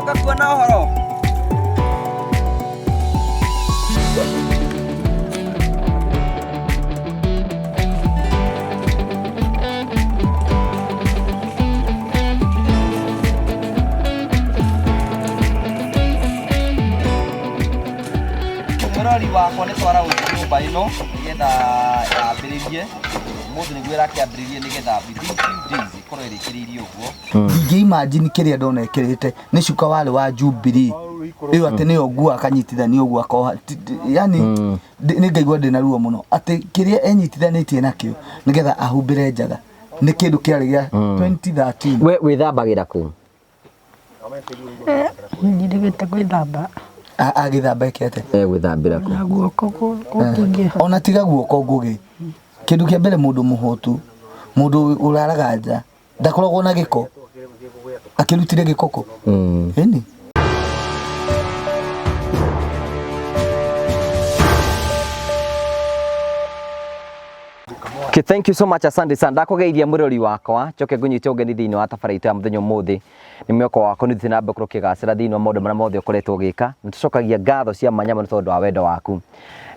Tũgoka kuona ũhoro. Mũrori wakwa nĩ twara nyũmba ĩno nĩgetha yambĩrĩrie ũmũthĩ nĩguo ĩrakĩambĩrĩrie nĩgetha within few days ĩkorwo ĩrĩkĩrĩirie ũguo. Ndingĩ imagine kĩrĩa ndona ĩkĩrĩte nĩ cuka warĩ wa Jubilee ĩyo atĩ nĩyo nguo akanyitithania ũguo akoha yani nĩ ngaigua ndĩna ruo mũno atĩ kĩrĩa enyitithanĩtie nakĩo nĩgetha ahumbĩre njaga nĩ kĩndũ kĩarĩ gĩa 2013. We wĩthambagĩra kũ? Ndirigĩte gwĩthamba. Agĩthamba eke atĩa? Egwĩthambĩra kũ? Na guoko gũtingĩhota. Ona tiga guoko ngũgĩ, kĩndũ kĩa mbere mũndũ mũhũtu, mũndũ ũraraga nja ndakoragwo na gĩko, akĩrutire gĩko kũ? Ĩni. Okay, thank you so much, asante sana. Ndakũgeithia mũrori wakwa, njoke ngũnyite ũgeni thĩinĩ wa tabarĩra itũ ya mũthenya ũmũthĩ. Nĩ mwĩhoko wakwa nĩ ũthiĩte na mbere gũkorwo ũkĩgacĩra thĩinĩ wa maũndũ marĩa mothe ũkoretwo ũgĩka. Nĩ tũcokagia ngatho cia mwanya mũno tondũ wa wendo waku.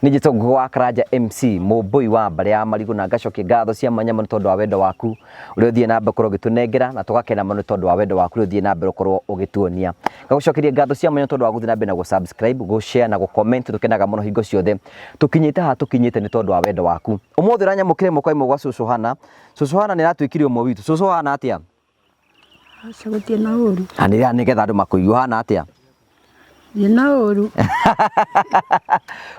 Nĩ njĩtwo Ngũgĩ wa Karanja MC, mũmbũi wa mbarĩ ya Marigũ, na ngacokia ngatho cia mwanya mũno tondũ wa wendo waku ũrĩa ũthiĩ na mbere gũkorwo ũgĩtũnengera, na tũgakena mũno tondũ wa wendo waku ũrĩa ũthiĩ na mbere gũkorwo ũgĩtuonia. Ngagũcokeria ngatho cia mwanya tondũ wa gũthiĩ na mbere na gũ subscribe, gũ share na gũ comment, tũkenaga mũno hingo ciothe. Tũkinyĩte haha tũkinyĩte nĩ tondũ wa wendo waku. Ũmũthĩ ũranyamũkĩra ĩmwe kwa ĩmwe gwa cũcũ Hannah. Cũcũ Hannah nĩ aratuĩkire ũmwe witũ. Cũcũ ũhana atĩa? Aca gũtirĩ na ũru. Anĩrĩra nĩgetha andũ makũigue ũhana atĩa? Ndirĩ na ũru.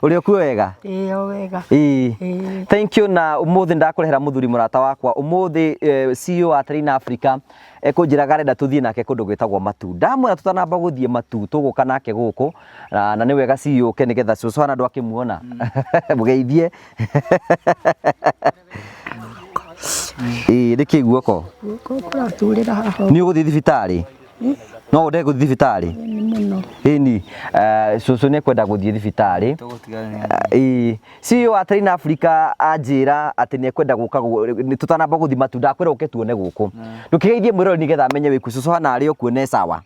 Ũrĩ o kuo wega? Ĩĩ o wega. Ĩĩ. Ĩĩ. Thank you na ũmũthĩ ndakũrehera mũthuri mũrata wakwa ũmũthĩ CEO wa Train Africa ekũnjĩraga arenda tũthiĩ nake kũndũ gwĩtagwo Matu. Ndamwĩra tũtanamba gũthiĩ Matu tũgũka nake gũkũ na nĩ wega CEO oke nĩgetha cũcũ hana ndwakĩmuona. Mũgeithie. Ĩĩ nĩkĩ guoko? Guoko kũraturĩra haha. Nĩ ũgũthiĩ thibitarĩ? No wende gũthiĩ thibitarĩ? Nĩ mũno. Ĩni, cũcũ nĩ ekwenda gũthiĩ thibitarĩ. Ĩĩ, CEO wa Train Africa anjĩra atĩ nĩ ekwenda gũka tũtanamba gũthiĩ Matu ndakwĩra ũke tuone gũkũ. Ndũkĩgeithie mwĩroreri nĩgetha amenye wĩku cũcũ hana arĩ o kuo ne sawa.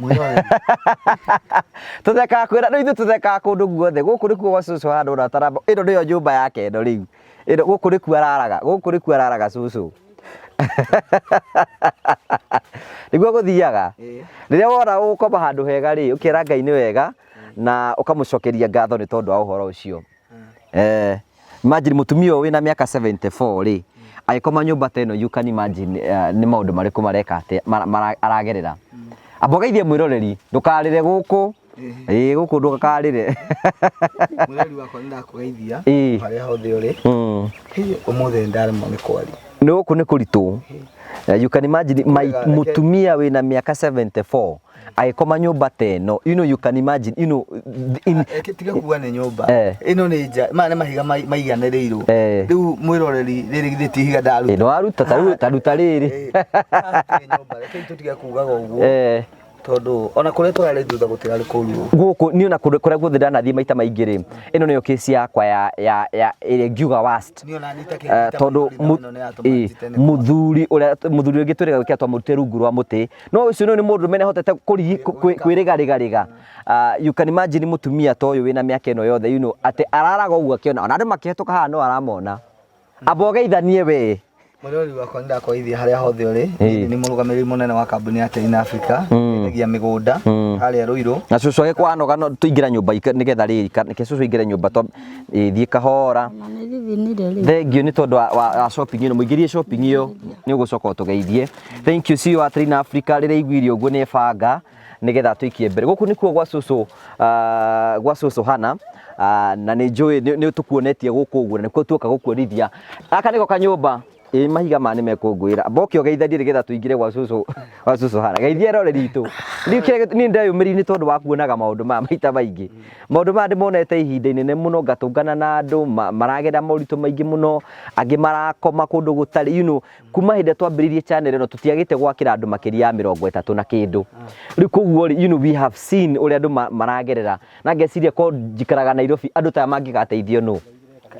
Mwĩroreri. Tũthekaga kwĩra rĩu ithuĩ tũthekaga kũndũ guothe gũkũ nĩkuo gwa cũcũ handũ ona ũtaramba ĩno nĩyo nyũmba yake ĩno rĩu ĩno gũkũ nĩkuo araraga gũkũ nĩkuo araraga cũcũ. Nĩguo gũthiaga rĩrĩa wona ũgũkoma handũ hega rĩ ũkera Ngai nĩ wega na ũkamũcokeria ngatho nĩ tondũ wa ũhoro ũcio. Eh, imagine mũtumia ũyũ wĩna mĩaka 74 rĩ agĩkoma nyũmba ta ĩno you can imagine nĩ maũndũ marĩkũ mareka atĩa aragerera. Amba ũgeithie mwĩroreri ndũkarĩre gũkũ ĩĩ gũkũ ndũkarĩre. Mwĩroreri wakwa nĩ ndakũgeithia Ĩĩ. harĩa hothe ũrĩ. Ũmũthĩ nĩ ndaremwo nĩ kwaria. Nĩ gũkũ nĩ kũritũ. You can imagine mũtumia wĩna mĩaka 74 agĩkoma nyũmba ta ĩno you know you can imagine you know in, Reke tiga kuga nĩ nyũmba Eh. ĩno nĩ nja maya nĩ mahiga maiganĩrĩirwo Eh. rĩu mwĩroreri rĩrĩ githĩ ti ihiga ndaruta ĩno waruta ta ruta rĩrĩ Eh, haha hatirĩ nyũmba reke tũtige kugaga ũguo Eh. tondũ ona kũrĩa tũrarĩ thutha gũtirarĩ kũru gũkũ niĩ ona kũndũ kũrĩa guothe ndanathiĩ maita maingĩ rĩ ĩno nĩyo kesi yakwa ya ya ya ĩrĩa ngiuga worst Niĩ ona niĩ ta Eh, kĩndũ tondũ mũthuri ũrĩa mũthuri ũngĩ twĩrĩga gwĩkĩra twamũrutire rungu rwa mũtĩ no ũcio nĩ mũndũrũme nĩ ahotete kwĩrĩgarĩgarĩga. You can imagine mũtumia ta ũyũ wĩna mĩaka ĩno yothe you know atĩ araraga ũguo akĩona ona andũ makĩhetũka haha no aramona. Amba ũgeithanie we. Mwĩroreri wakwa nĩ ndakũgeithia harĩa hothe ũrĩ. Niĩ nĩ mũrũgamĩrĩri mũnene wa kambuni ya Train Africa, yendagia mĩgũnda harĩa Ruiru. Na cũcũ agĩkorwo anoga no tũingĩra nyũmba nĩgetha rĩrĩ reke cũcũ aingĩre nyũmba thiĩ kahora. Ona nĩ thithinire rĩu. Thengiũ nĩ tondũ wa shopping ĩno, mũingĩrie shopping ĩyo nĩ ũgũcoka ũtũgeithie. Thank you CEO wa Train Africa rĩrĩa aiguire ũguo nĩ ebanga nĩgetha atũikie mbere. Gũkũ nĩkuo gwa cũcũ gwa cũcũ Hannah na nĩ njũĩ nĩ tũkuonetie gũkũ ũguo na nĩkuo tuoka gũkuonithia. Gaka nĩko kanyũmba ĩ mahiga maya nĩ mekũngũĩra. Amba ũke ũgeithanie nĩgetha tũingĩre gwa cũcũ gwa cũcũ Hannah. Geithia eroreri aitũ. Niĩ kĩrĩa niĩ ndeyũmĩrĩirie nĩ tondũ wa kuonaga maũndũ maya maita maingĩ. Maũndũ maya ndĩmonete ihinda inene mũno ngatũngana na andũ maragera moritũ maingĩ mũno, angĩ marakoma kũndũ gũtarĩ you know kuma hĩndĩ ĩrĩa twambĩrĩirie channel ĩno tũtiagĩte gwakĩra andũ makĩria ya mĩrongo ĩtatũ na kĩndũ. Rĩu koguo rĩ, you know, we have seen ũrĩa andũ maragerera na ngeciria korwo njikaraga Nairobi andũ ta aya mangĩgateithio nũ?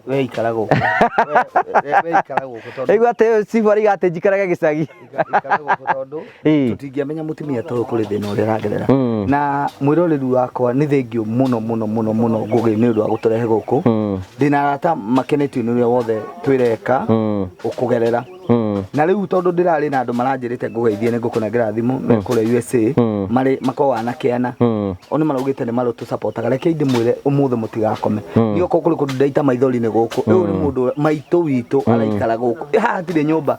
We ikara gũkũ. We ikara gũkũ tondũ Igua atĩ Steve arauga atĩ njikarage gĩcagi. Ikara gũkũ tondũ tũtingĩamenya mũtumia ta ũyũ kũrĩ thĩna ũrĩa aragerera. Na mwĩroreri wakwa, nĩ thengiũ mũno mũno mũno mũno, Ngũgĩ, nĩ ũndũ wa gũtũrehe gũkũ. Ndĩna arata makenetio nĩ ũrĩa wothe twĩreka ũkũgerera. Na rĩu tondũ ndĩrarĩ na andũ maranjĩrĩte ngũgeithie, nĩ ngũkũnengera thimũ me kũrĩa USA, marĩ makoragwo anake ana o nĩ maraugĩte nĩ marũtũcapotaga. Reke ndĩmwĩre, ũmũthĩ mũtigakome. Niĩ okorwo kũrĩ kũndũ ndaita maithori nĩ gũkũ. Ũyũ nĩ mũndũ maitũ witũ araikara gũkũ. Haha hatirĩ nyũmba.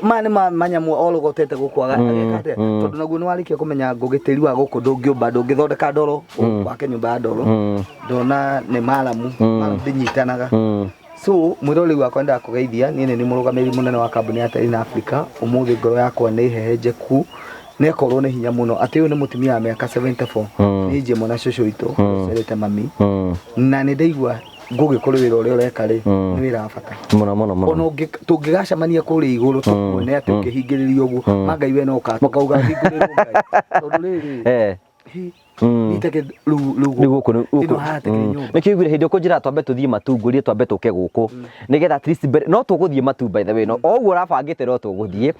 Maya nĩ manyamũ orogotete gũkũ ageka atĩa, tondũ naguo nĩ warĩkia kũmenya, Ngũgĩ, tĩri wa gũkũ ndũngĩũmba, ndũngĩthondeka ndoro wake nyũmba ya ndoro. Ndona nĩ maramu maramu ndĩnyitanaga. So mwĩroreri wakwa, ndakũgeithia. Niĩ nĩ nĩ mũrũgamĩrĩri mũnene wa kambuni ya Terina Africa. Ũmũthĩ ngoro yakwa nĩ hehenjeku, nĩ ĩkorwo nĩ hinya mũno atĩ ũyũ nĩ mũtumia wa mĩaka 74, nĩ njĩmwe na cũcũ witũ ũcerete mami. Na nĩ ndaigua, Ngũgĩ, kũrĩ wĩra ũrĩa ũreka rĩ, nĩ wĩra wa bata Mũno mũno mũno. Ona tũngĩgacemania kũrĩa igũrũ, tũkuone atĩ ũkĩhingĩrĩrio ũguo, ma Ngai we no ũkauga hingũrĩrwo Ngai, tondũ rĩrĩ hi, niteke rĩu rĩu Rĩu gũkũ ĩno haha tĩkĩrĩ nyũmba. Nĩkĩo iguire hĩndĩ ũkũnjĩra twambe tũthiĩ Matu, ngũrie twambe tũke gũkũ nĩgetha at least mbere no tũgũthiĩ Matu, by the way, no o ũguo ũrabangĩte no tũgũthiĩ.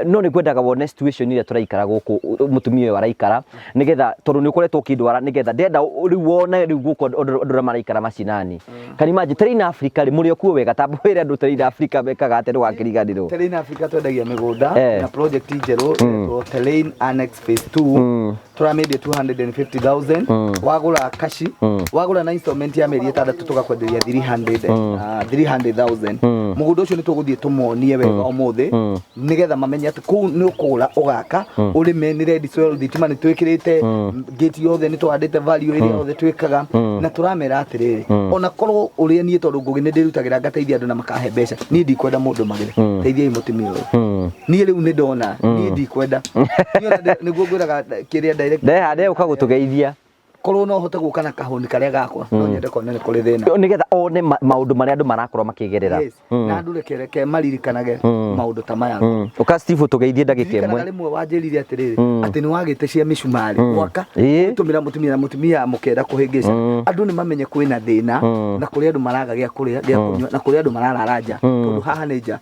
No nĩ ngwendaga wone situation ĩrĩa tũraikara gũkũ, mũtumia ũyũ araikara, nĩgetha tondũ nĩ ũkoretwo ũkĩndwara, nĩgetha ndĩrenda rĩu wone rĩu gũkũ andũ arĩa maraikara macinani. Can you imagine Terrain Africa rĩ, mũrĩ o kuo wega, ta wĩre andũ Terrain Africa mekaga atĩa ndũgakĩriganĩrwo. Terrain Africa twendagia mĩgũnda na project njerũ ĩretwo Terrain Annex Phase 2. Tũramĩendia 250,000 wagũra kashi. Wagũra na installment ya mĩeri 6, tũgakwenderia 300, 300,000. Mũgũnda ũcio nĩ tũgũthiĩ tũmonie wega ũmũthĩ, nĩgetha mamenye atĩ kũu nĩ ũkũgũra, ũgaka, ũrĩme, nĩ ready soil, thitima nĩ twĩkĩrĩte, gate yothe nĩ tũhandĩte value ĩrĩa yothe twĩkaga. Na tũramera atĩrĩrĩ, ona korwo ũrĩa niĩ, tondũ Ngũgĩ nĩ ndĩrutagĩra ngateithia andũ na makahe mbeca, niĩ ndikwenda mũndũ magĩre. Teithiai mũtumia ũyũ. Niĩ rĩu nĩ ndona niĩ ndikwenda. Niĩ ona nĩguo ngwĩraga kĩrĩa direct. Ndeha ndegũka gũtũgeithia. Korwo no hote gũka na kahũni karĩa gakwa, no nyende kuona nĩ kũrĩ thĩna. Nĩgetha one maũndũ marĩa andũ marakorwo makĩgerera. Yes. Na andũ reke maririkanage maũndũ ta maya. Ũka Steve tũgeithie ndagĩka Ndirikanaga ĩmwe. Rĩmwe wanjĩrire atĩrĩrĩ, atĩ nĩ wagĩte cia mĩcumarĩ gwaka tũmĩra mũtumia na mũtumia mũkenda kũhĩngĩca. Andũ nĩ mamenye kwĩna thĩna, na kũrĩ andũ maraga gĩa kũrĩa, gĩa kũnyua, na kũrĩ andũ mararara nja, tondũ haha nĩ nja.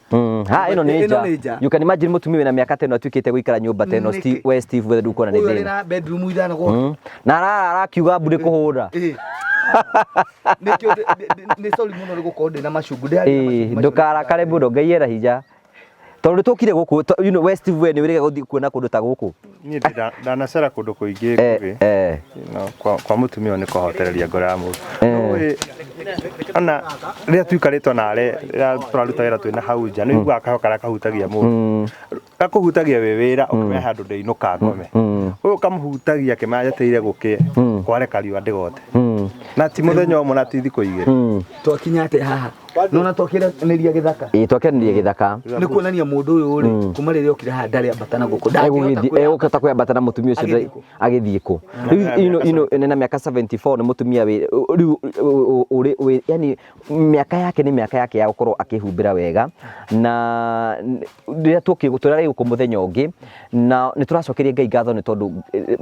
Ha ĩno nĩ Ĩno nja. nĩ nja. You can imagine mũtumia wĩna mĩaka ta ĩno atuĩkĩte gũikara nyũmba ta ĩno. Nĩkĩ? Steve, we Steve, we ndũkuona nĩ Ũyũ arĩ thĩna. na bedroom 5 gwake. Na ararara akiuga mbu nĩ kũhũra. Nĩkĩo nĩ sorry mũno nĩ gũkorwo ndĩna macungu. Ndĩrarĩ na macungu macio. Ndũkarakare mũno, Ngai ena hinya, tondũ nĩ tũkire gũkũ we Steve, we nĩ wĩrĩga gũthiĩ kuona kũndũ ta gũkũ? Niĩ ndanacera kũndũ kũingĩ, Ngũgĩ. No, kwa mũtumia ũyũ nĩ kũhotereria ngoro ya mũndũ. Nĩũĩ, ona rĩrĩa tũikarĩte narĩ, rĩrĩa tũraruta wĩra twĩna hau nja, nĩ ũiguaga kaheho karĩa kahutagia mũndũ, gakũhutagia wĩ wĩra, ũkĩmenya handũ ndĩinũka ngome. Ũyũ kamũhutagia akĩmenya njetereire gũkĩe kware kariũa ndĩgote, na ti mũthenya ũmwe na ti thikũ 2. Twakinya atĩa haha nona twakĩranĩria gĩthaka? Ĩĩ, twakĩranĩria gĩthaka. Nĩ kuonania mũndũ ũyũ rĩ, kuma rĩrĩa okire haha ndarĩ ambata na gũkũ. Ndangĩhota kwĩyamba. Egũkĩhota kwĩambata na mũtumia ũcio Agĩthiĩ kũ? Agĩthiĩ kũ rĩu? Nĩ na mĩaka 74, nĩ mũtumia wĩ rĩu ũrĩ yani mĩaka yake nĩ mĩaka yake ya gũkorwo akĩhumbĩra wega. Na rĩrĩa tuokire tũrarĩ gũkũ mũthenya ũngĩ, na nĩ tũracokeria Ngai ngatho, nĩ tondũ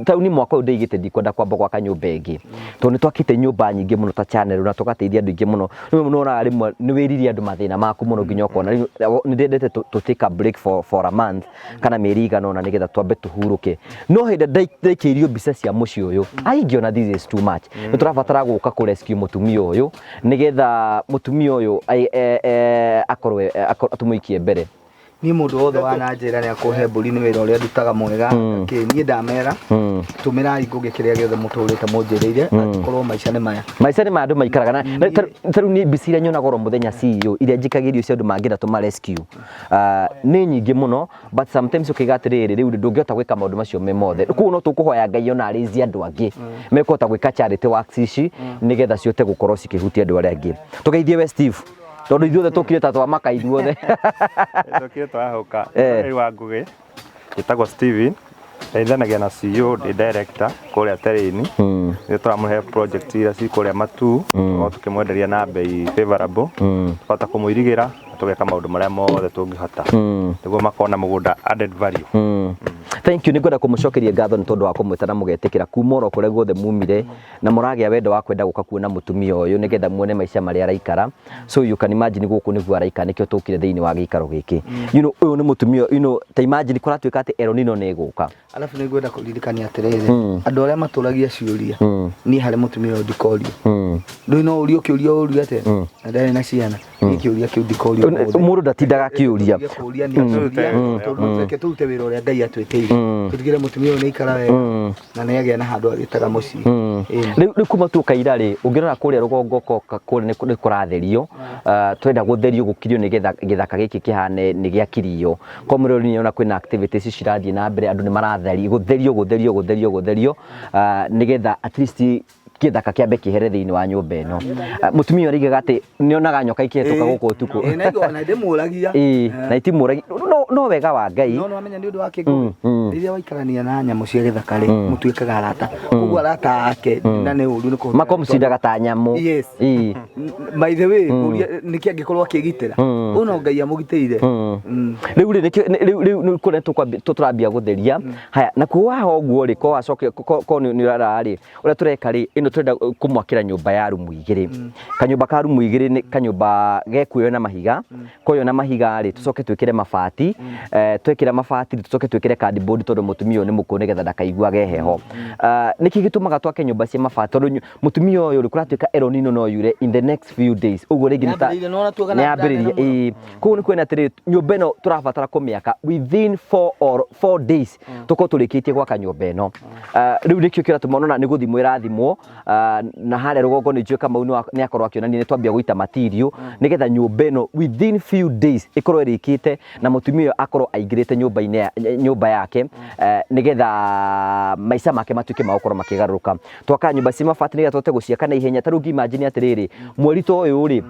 tauni mwaka ũyũ ndĩigĩte ndikwenda kwamba gwaka nyũmba ĩngĩ, tondũ nĩ twakĩte nyũmba nyingĩ mũno ta channel na tũgateithia andũ aingĩ mũno. Rĩmwe nĩwonaga rĩmwe nĩ wĩririe andũ mathĩna maku mũno nginya ũkona rĩu nĩ ndendete to take a break for a month kana mĩeri igana ũna, nĩgetha twambe tũhurũke. No hĩndĩ ndaikĩirio mbica cia mũciĩ ũyũ, ai, ngĩona this is too much. Nĩ tũrabatara gũka kũ rescue mũtumia ũyũ, nĩgetha mũtumia ũyũ akorwo tũmũikie mbere. Niĩ mũndũ wothe wananjĩra nĩ akũhe mbũri nĩ wĩra ũrĩa ndutaga mwega kĩ, niĩ ndamera, tũmĩrai Ngũgĩ kĩrĩa gĩothe mũtũrĩte mũnjĩrĩire, angĩkorwo maica nĩ maya. Maica nĩ ma andũ maikaraga na ta rĩu niĩ mbica iria nyonaga oro mũthenya, CEO, iria njikagĩrio cia andũ mangĩenda tũma rescue, nĩ nyingĩ mũno, but sometimes ũkĩiga atĩrĩrĩ, rĩu ndũngĩhota gwĩka maũndũ macio me mothe. Koguo no tũkũhoya Ngai ona arĩzie andũ angĩ mekũhota gwĩka charity works ici, nĩgetha cihote gũkorwo cikĩhutia andũ arĩa angĩ. Tũgeithie we Steve, tondũ ithuothe tũkire ta twamaka ithuothe. Tũkire twahũka. Rĩu wa Ngũgĩ, njĩtagwo Steven, ndeithanagia na CEO, ndĩ director kũrĩa Terrain. Nĩ tũramũhe project iria ci kũrĩa Matu, tũkorwo tũkĩmwenderia na bei favorable, tũkahota kũmũirigĩra na Tũgeka maũndũ marĩa mothe tũngĩhota nĩguo makona mũgũnda added value. Thank you. Nĩngwenda kũmũcokeria ngatho nĩ tondũ wa kũmwĩta na mũgetĩkĩra kuma oro kũrĩa guothe mumire na mũragĩa wendo wa kwenda gũka kuona mũtumia ũyũ nĩgetha muone maica marĩa araikara. So you can imagine gũkũ nĩguo araikara, nĩkĩo tũkire thĩinĩ wa gĩikaro gĩkĩ. Ũyũ nĩ mũtumia, ta imagine kũratuĩka atĩ El Nino nĩ ĩgũka. Alafu nĩ ngwenda kũririkania atĩrĩrĩ, andũ arĩa matũragia ciũria, niĩ harĩ mũtumia ũyũ ndikorio. Ndũĩ no ũrio kĩũria ũrio atĩa na ndarĩ na ciana, niĩ kĩũria kĩu ndikorio ũmũthĩ. Mũndũ ndatindaga akĩũria. Tũtige kũũria nĩ atũria, tondũ reke tũrute wĩra ũrĩa Ngai atwĩtĩire, tũtigĩre mũtumia ũyũ nĩ aikara wega na nĩ agĩa na handũ agĩtaga mũciĩ. Ĩni. Rĩu kuma tuoka ira rĩ, ũngĩrora kũrĩa rũgongo kũrĩa nĩ kũratherio. Twenda gũtherio gũkirio nĩgetha gĩthaka gĩkĩ kĩhane nĩ gĩakirio. Kwa mũrori nĩ ona kwĩna activities cirathiĩ na mbere, andũ nĩ maratherio, gũtherio gũtherio gũtherio gũtherio, nĩgetha at least gĩthaka kĩambe kĩhere thĩinĩ wa nyũmba ĩno. Mũtumia ũyũ araugaga atĩ nĩ onaga nyoka ikĩhetũka gũkũ ũtukũ. Ĩĩ, na na ndĩmũragia. Ĩĩ, na itimũragi no wega wa Ngai. No nĩwamenya nĩ ũndũ wa kĩngũgĩ, rĩrĩa waikarania na nyamũ cia gĩthaka rĩ, mũtuĩkaga arata, koguo arata ake na nĩ ũru nĩ kũhũthĩra Makomcindaga ta nyamũ. Yes. Ĩĩ. By the way, kũria nĩkĩ angĩkorwo akĩgitĩra ũyũ, no Ngai amũgitĩire. Rĩu rĩ, nĩkĩo rĩu nĩ kũrĩa tũrambia gũtheria haya nakuo haha ũguo rĩ, ko wacoke ko nĩ ũrara rĩ, ũrĩa tũreka rĩ, ĩno tũrenda kũmwakĩra nyũmba ya rumu igĩrĩ. Kanyũmba ka rumu igĩrĩ nĩ kanyũmba gekuoywo na mahiga. Koywo na mahiga rĩ, tũcoke twĩkĩre mabati. Twekĩra mabati rĩ, tũcoke twĩkĩre cardboard tondũ mũtumia ũyũ nĩ mũkũrũ nĩgetha ndakaiguage heho. Nĩkĩ gĩtũmaga twake nyũmba cia mabati? Tondũ mũtumia ũyũ rĩ, kũratuĩka El Nino no yure in the next few days ũguo rĩngĩ nĩ ta Nĩambĩrĩirie, nĩwona tuoga na mbura nĩambĩrĩria nene mũno. Ĩĩ, koguo nĩ kuona atĩrĩrĩ, nyũmba ĩno tũrabatara kũmĩaka within 4 or 4 days, tũkorwo tũrĩkĩtie gwaka nyũmba ĩno. Rĩu nĩkĩo kĩratũma ũrona nĩ gũthimwo ĩrathimwo. Na harĩa rũgongo nĩ njũĩ Kamau nĩ akorwo akĩonania nĩ twambia gũita material nĩgetha nyũmba ĩno within few days ĩkorwo ĩrĩkĩte na mũtumia ũyũ akorwo aingĩrĩte nyũmba-inĩ nyũmba yake, nĩgetha maica make matuĩke ma gũkorwo makĩgarũrũka. Twakaga nyũmba cia mabati nĩgetha tũhote gũciaka na ihenya. Ta rĩu imagine atĩrĩrĩ, mweri ta ũyũ rĩ,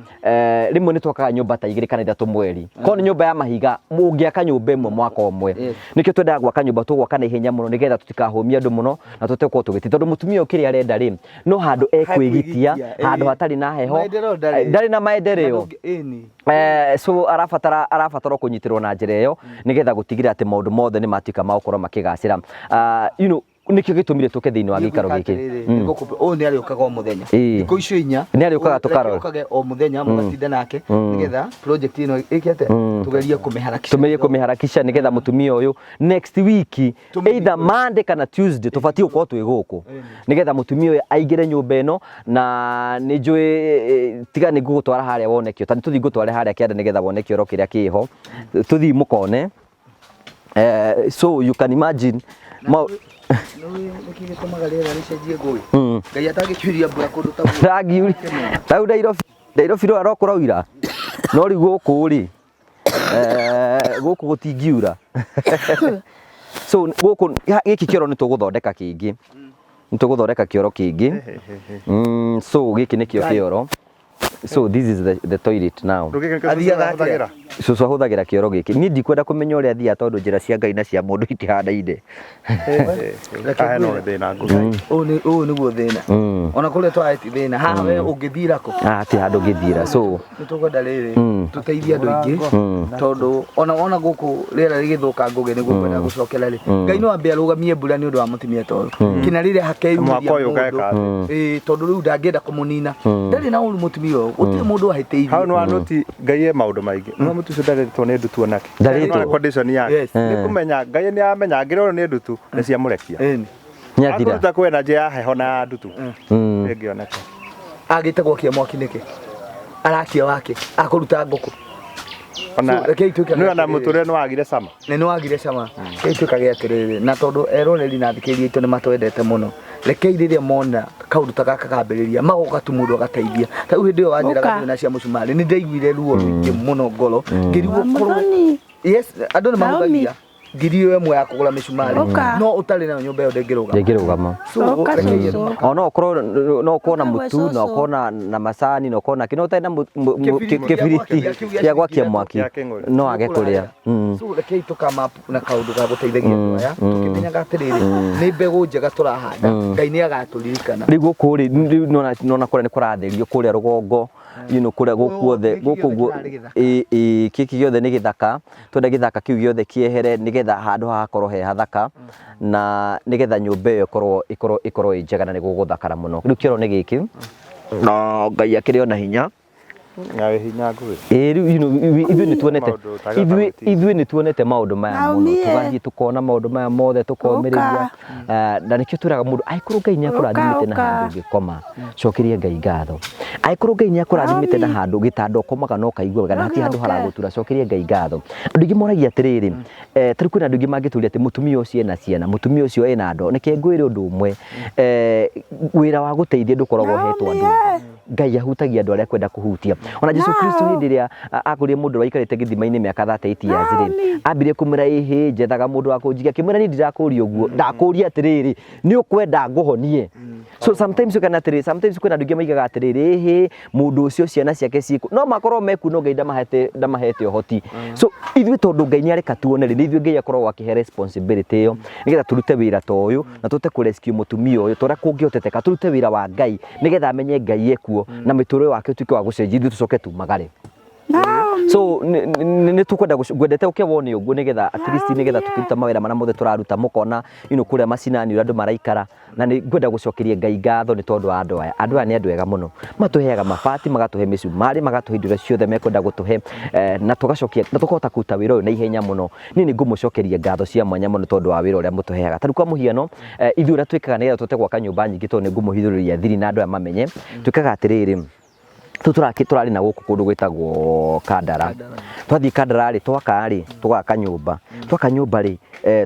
rĩmwe nĩ twakaga nyũmba ta igĩrĩ kana ithatũ mweri. Korwo nĩ nyũmba ya mahiga, ũngĩaka nyũmba ĩmwe mwaka ũmwe. Nĩkĩo twendaga gwaka nyũmba, tũgwaka na ihenya mũno nĩgetha tũtikahũmie andũ mũno na tũhote gũkorwo tũgĩti, tondũ mũtumia ũyũ kĩrĩa arenda rĩ, no handũ ekwĩgitia, Hekwĩgitia, handũ ĩĩ. hatarĩ na heho. Maendeleo ndarĩ. Ndarĩ na maendeleo. Ĩni. So arabatara kũnyitĩrwo na njĩra ĩyo nĩgetha gũtigĩrĩra atĩ maũndũ mothe nĩ matuĩka ma gũkorwo makĩgacĩra. Nĩkĩo gĩtũmire tũke thĩinĩ wa gĩikaro gĩkĩ. Ũyũ nĩ arĩũkaga o mũthenya. Ĩĩ. Thikũ icio inya Nĩ arĩũkaga ũyũ tũkarora. reke okage o mũthenya, mũgatinda nake nĩgetha project ĩno ĩke atĩa, tũgerie kũmĩharakisha. Tũmerie kũmĩharakisha nĩgetha mũtumia ũyũ next week, either Monday kana Tuesday, tũbatiĩ gũkorwo twĩ gũkũ nĩgetha mũtumia ũyũ aingĩre nyũmba ĩno. Na nĩ njũĩ tiga nĩ ngũgũtwara harĩa wone kĩo, ta nĩ tũthiĩ ngũtware harĩa kĩanda nĩgetha wone kĩoro kĩrĩa kĩho, tũthiĩ mũkone. So you can imagine Nĩũĩ nĩkĩ gĩtũmaga rĩera rĩcenjie ngũĩ? Ngai atangĩkiuria mbura kũndũ ta gũkũ. Rangiuri tau Nairobi, Nairobi rũra no kũraura, no rĩu gũkũ rĩ, gũkũ gũtingiura. So gũkũ gĩkĩ kĩoro nĩ tũgũthondeka kĩngĩ, nĩ tũgũthondeka kĩoro kĩngĩ. So gĩkĩ nĩkĩo kĩoro. So this is the toilet now. Athiaga atĩa? Cũcũ ahũthagĩra kĩoro gĩkĩ. Niĩ ndikwenda kũmenya ũrĩa athiaga tondũ njĩra cia Ngai na cia mũndũ itihanaine. Haha no thĩna ngũgĩ. Ũyũ nĩguo thĩna. Ona kũrĩa twarĩ ti thĩna, haha we ũngĩthira kũ? Ah, ti handũ ũngĩthiĩra. So Nĩ tũkwenda rĩrĩ tũteithie andũ aingĩ, tondũ ona gũkũ rĩera rĩgĩthũka ngũgĩ nĩguo kwenda gũcokera rĩ, Ngai no ambe arũgamie mbura nĩ ũndũ wa mũtumia ta ũyũ kinya rĩrĩa hakeyumĩria Mwaka ũyũ mũndũ. ũgeka atĩa? Ĩĩ, tondũ rĩu ndangĩenda kũmũnina, ndarĩ na ũru mũtumia ũyũ, gũtirĩ mũndũ ahĩtĩirie. Hau nĩ wanoti Ngai e maũndũ maingĩ. No mũtu ũcio ndarĩtwo nĩ ndutu onake. Ndarĩtwo. Nĩ condition yake. Yes. Nĩ kũmenya Ngai nĩ amenya angĩrorwo nĩ ndutu nĩ ciamũrekia. Ĩni. Nĩathira. Akũruta kwena njĩ ya heho na ya ndutu. Ĩngĩoneka. Agĩte gwakia mwaki nĩkĩ? Arakia wake akũruta ngũkũ. Ona So, rekei tuĩke nĩ ona atĩrĩrĩ. mũtũrĩre nĩ wagire cama. Na nĩ wagire cama. Rekei tuĩkage atĩrĩrĩ, na tondũ eroreri na athikĩrĩria aitũ nĩ matwendete mũno, rekei rĩrĩa mona kaũndũ ta gaka kambĩrĩria magoka tu mũndũ agateithia. Ta rĩu hĩndĩ ĩyo wanjĩraga Ũka. thĩna cia mũcumarĩ, nĩ ndaiguire ruo rũingĩ mũno ngoro, ngĩrigwo korwo Mũthoni. Yes, andũ nĩ Naomi. mahũthagia ngiri ĩyo ĩmwe ya kũgũra mĩcumarĩ, Ũka. no ũtarĩ nayo nyũmba ĩyo ndĩngĩrũgama. Ndĩngĩrũgama. So, Ũka, rekei cũcũ. O no ũkorwo no ũkorwo na Ũka mũtu, gwe na cũcũ. ũkorwo na macani, na ũkorwo na kĩ, no ũtarĩ na Kĩbiriti kĩbiriti gĩa kĩu gĩa gwakia mwaki Gĩa kĩng'ũri. no age kũrĩa. So rekei tũkama na kaũndũ ga gũteithagia andũ aya, tũkĩmenyaga atĩrĩrĩ, nĩ mbegũ njega tũrahanda, Ngai nĩ agatũririkana. Rĩu gũkũ rĩ, rĩu nona kũrĩa nĩ kũratherio kũrĩa rũgongo. You know, kũrĩa gũkũ guothe Gĩkĩ gũkũ gĩothe guo kĩrarĩ gĩthaka. ĩ ĩ gĩkĩ gĩothe nĩ gĩthaka. Twenda gĩthaka kĩu gĩothe kĩehere nĩgetha handũ haha hakorwo he hathaka, na nĩgetha nyũmba ĩyo ĩkorwo ĩkorwo ĩkorwo ĩ njega na nĩ gũgũthakara mũno. Rĩu kĩoro nĩ gĩkĩ, na Ngai akĩrĩ ona hinya. Na wĩ hinya Ngũgĩ. Ĩ rĩu you know, ithuĩ nĩ tuonete Maũndũ ũtangĩhota ithuĩ gwĩtiria. ithuĩ nĩ tuonete maũndũ maya mũno, Naumie. tũgathiĩ tũkona maũndũ maya mothe, tũkomĩrĩria. Na nĩkĩo twĩraga mũndũ, angĩkorwo Ngai nĩ akũrathimĩte na Ũka, handũ ũngĩkoma, cokeria Ngai ngatho. Angĩkorwo Ngai nĩ akũrathimĩte na handũ gĩtanda ũkomaga na ũkaigua wega na hatirĩ handũ Ũke. haragũtura, cokeria Ngai ngatho. Andũ aingĩ moragia atĩrĩrĩ, ta rĩu kwĩna andũ aingĩ mangĩtũria atĩ mũtumia ũcio ena ciana, mũtumia ũcio ena andũ. Reke ngwĩre ũndũ ũmwe, wĩra wa gũteithia ndũkoragwo ũhetwo andũ. Naumie. Ngai ahutagia andũ arĩa akwenda kũhutia. Ona Jesu Kristo hĩndĩ ĩrĩa akorire mũndũ waikarĩte gĩthima-inĩ mĩaka 38 years rĩ, ambire kũmwĩra ĩhĩ njethaga mũndũ wa kũnjigia, akĩmwĩra niĩ ndirakũria ũguo, ndakũria atĩrĩrĩ, nĩ ũkwenda ngũhonie? So sometimes ũkona atĩrĩrĩ, sometimes kwĩna andũ aingĩ maigaga atĩrĩrĩ, ĩhĩ mũndũ ũcio ciana ciake ciĩkuo, no makorwo mekuo no Ngai ndamahete ũhoti. So ithuĩ tondũ Ngai nĩ areka tuone rĩ, nĩ ithuĩ Ngai akoragwo akĩhe responsibility ĩyo nĩgetha tũrute wĩra ta ũyũ na tũhote kũ rescue mũtumia ũyũ ta ũrĩa kũngĩhoteteka, tũrute wĩra wa Ngai nĩgetha amenye Ngai ekuo na mĩtũrĩre wake ũtuĩke wa gũcenjia, ithuĩ tũcoke tumagare. So nĩ tũkwenda ngwendete ũke wone ũguo nĩgetha at least nĩgetha tũkĩruta mawĩra marĩa mothe tũraruta mũkona you know, kũrĩa macinani ũrĩa andũ maraikara. Na nĩ ngwenda gũcokeria Ngai ngatho nĩ tondũ wa andũ aya. Andũ aya nĩ andũ ega mũno, matũheaga mabati, magatũhe mĩcumarĩ, magatũhe indo iria ciothe mekwenda gũtũhe, na tũgacokia na tũkahota kũruta wĩra ũyũ na ihenya mũno. Niĩ nĩ ngũmũcokeria ngatho cia mwanya mũno tondũ wa wĩra ũrĩa mũtũheaga. Ta rĩu kwa mũhiano, ithuĩ ũrĩa twĩkaga nĩgetha tũhote gwaka nyũmba nyingĩ, tondũ nĩ ngũmũhithũrĩria thiri na andũ aya mamenye, twĩkaga atĩrĩrĩ, rĩu tũrarĩ na gũkũ kũndũ gwĩtagwo Kandara. Twathiĩ Kandara rĩ, twaka rĩ, tũgaka nyũmba. Twaka nyũmba rĩ,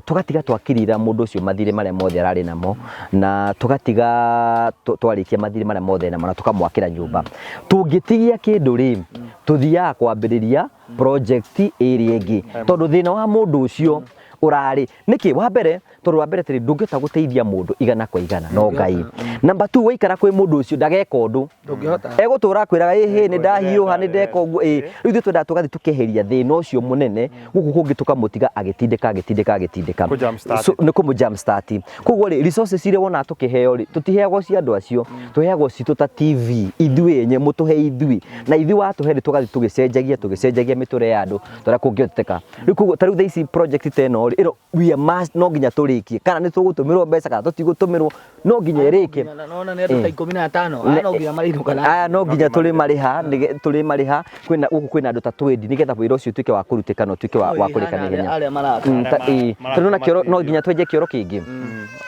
tũgatiga twakirira mũndũ ũcio mathirĩ marĩa mothe ararĩ namo, na tũgatiga twarĩkia mathirĩ marĩa mothe namo na tũkamwakĩra nyũmba. Tũngĩtigia kĩndũ rĩ, tũthiaga kwambĩrĩria project ĩrĩa ĩngĩ, tondũ thĩna wa mũndũ ũcio ũrarĩ nĩkĩ? Wa mbere, tondũ wa mbere atĩrĩ, ndũngĩhota gũteithia mũndũ igana kwa igana no Ngai. Number 2, waikara kwĩ mũndũ ũcio ndageka ũndũ, Ndũngĩhota. egũtũra akwĩraga ĩhĩ nĩ ndahiũha nĩ ndeka ũguo ĩ. Rĩu ithuĩ twendaga tũgathiĩ tũkeheria thĩna ũcio mũnene gũkũ kũngĩ tũkamũtiga agĩtindĩka agĩtindĩka agĩtindĩka. Kũ jump start. So, nĩ kũmũ jump start. Koguo rĩ, resources iria wonaga tũkĩheo rĩ, tũtiheagwo cia andũ acio, tũheagwo citũ ta TV ithuĩ enye, mũtũhe ithuĩ, na ithuĩ watũhe rĩ, tũgathiĩ tũgĩcenjagia tũgĩcenjagia mĩtũrĩre ya andũ torĩa kũngĩhoteteka. Rĩu koguo ta rĩu thaa ici project ta ĩno rĩ, ĩno we are must, no nginya tũrĩkie, kana nĩ tũgũtũmĩrwo mbeca kana tũtigũtũmĩrwo, no nginya ĩrĩke. Nona nĩ andũ ta 15 aya no nginya marĩinũka na Aya no nginya tũrĩmarĩha, tũrĩmarĩha. Kwĩna gũkũ kwĩna andũ ta twendi nĩgetha wĩra ũcio ũtuĩke wa kũrutĩka na ũtuĩke wa kũrĩka na ihenya. Arĩa maraka. Ta, ĩ, tondũ na kĩoro no nginya twenje kĩoro kĩngĩ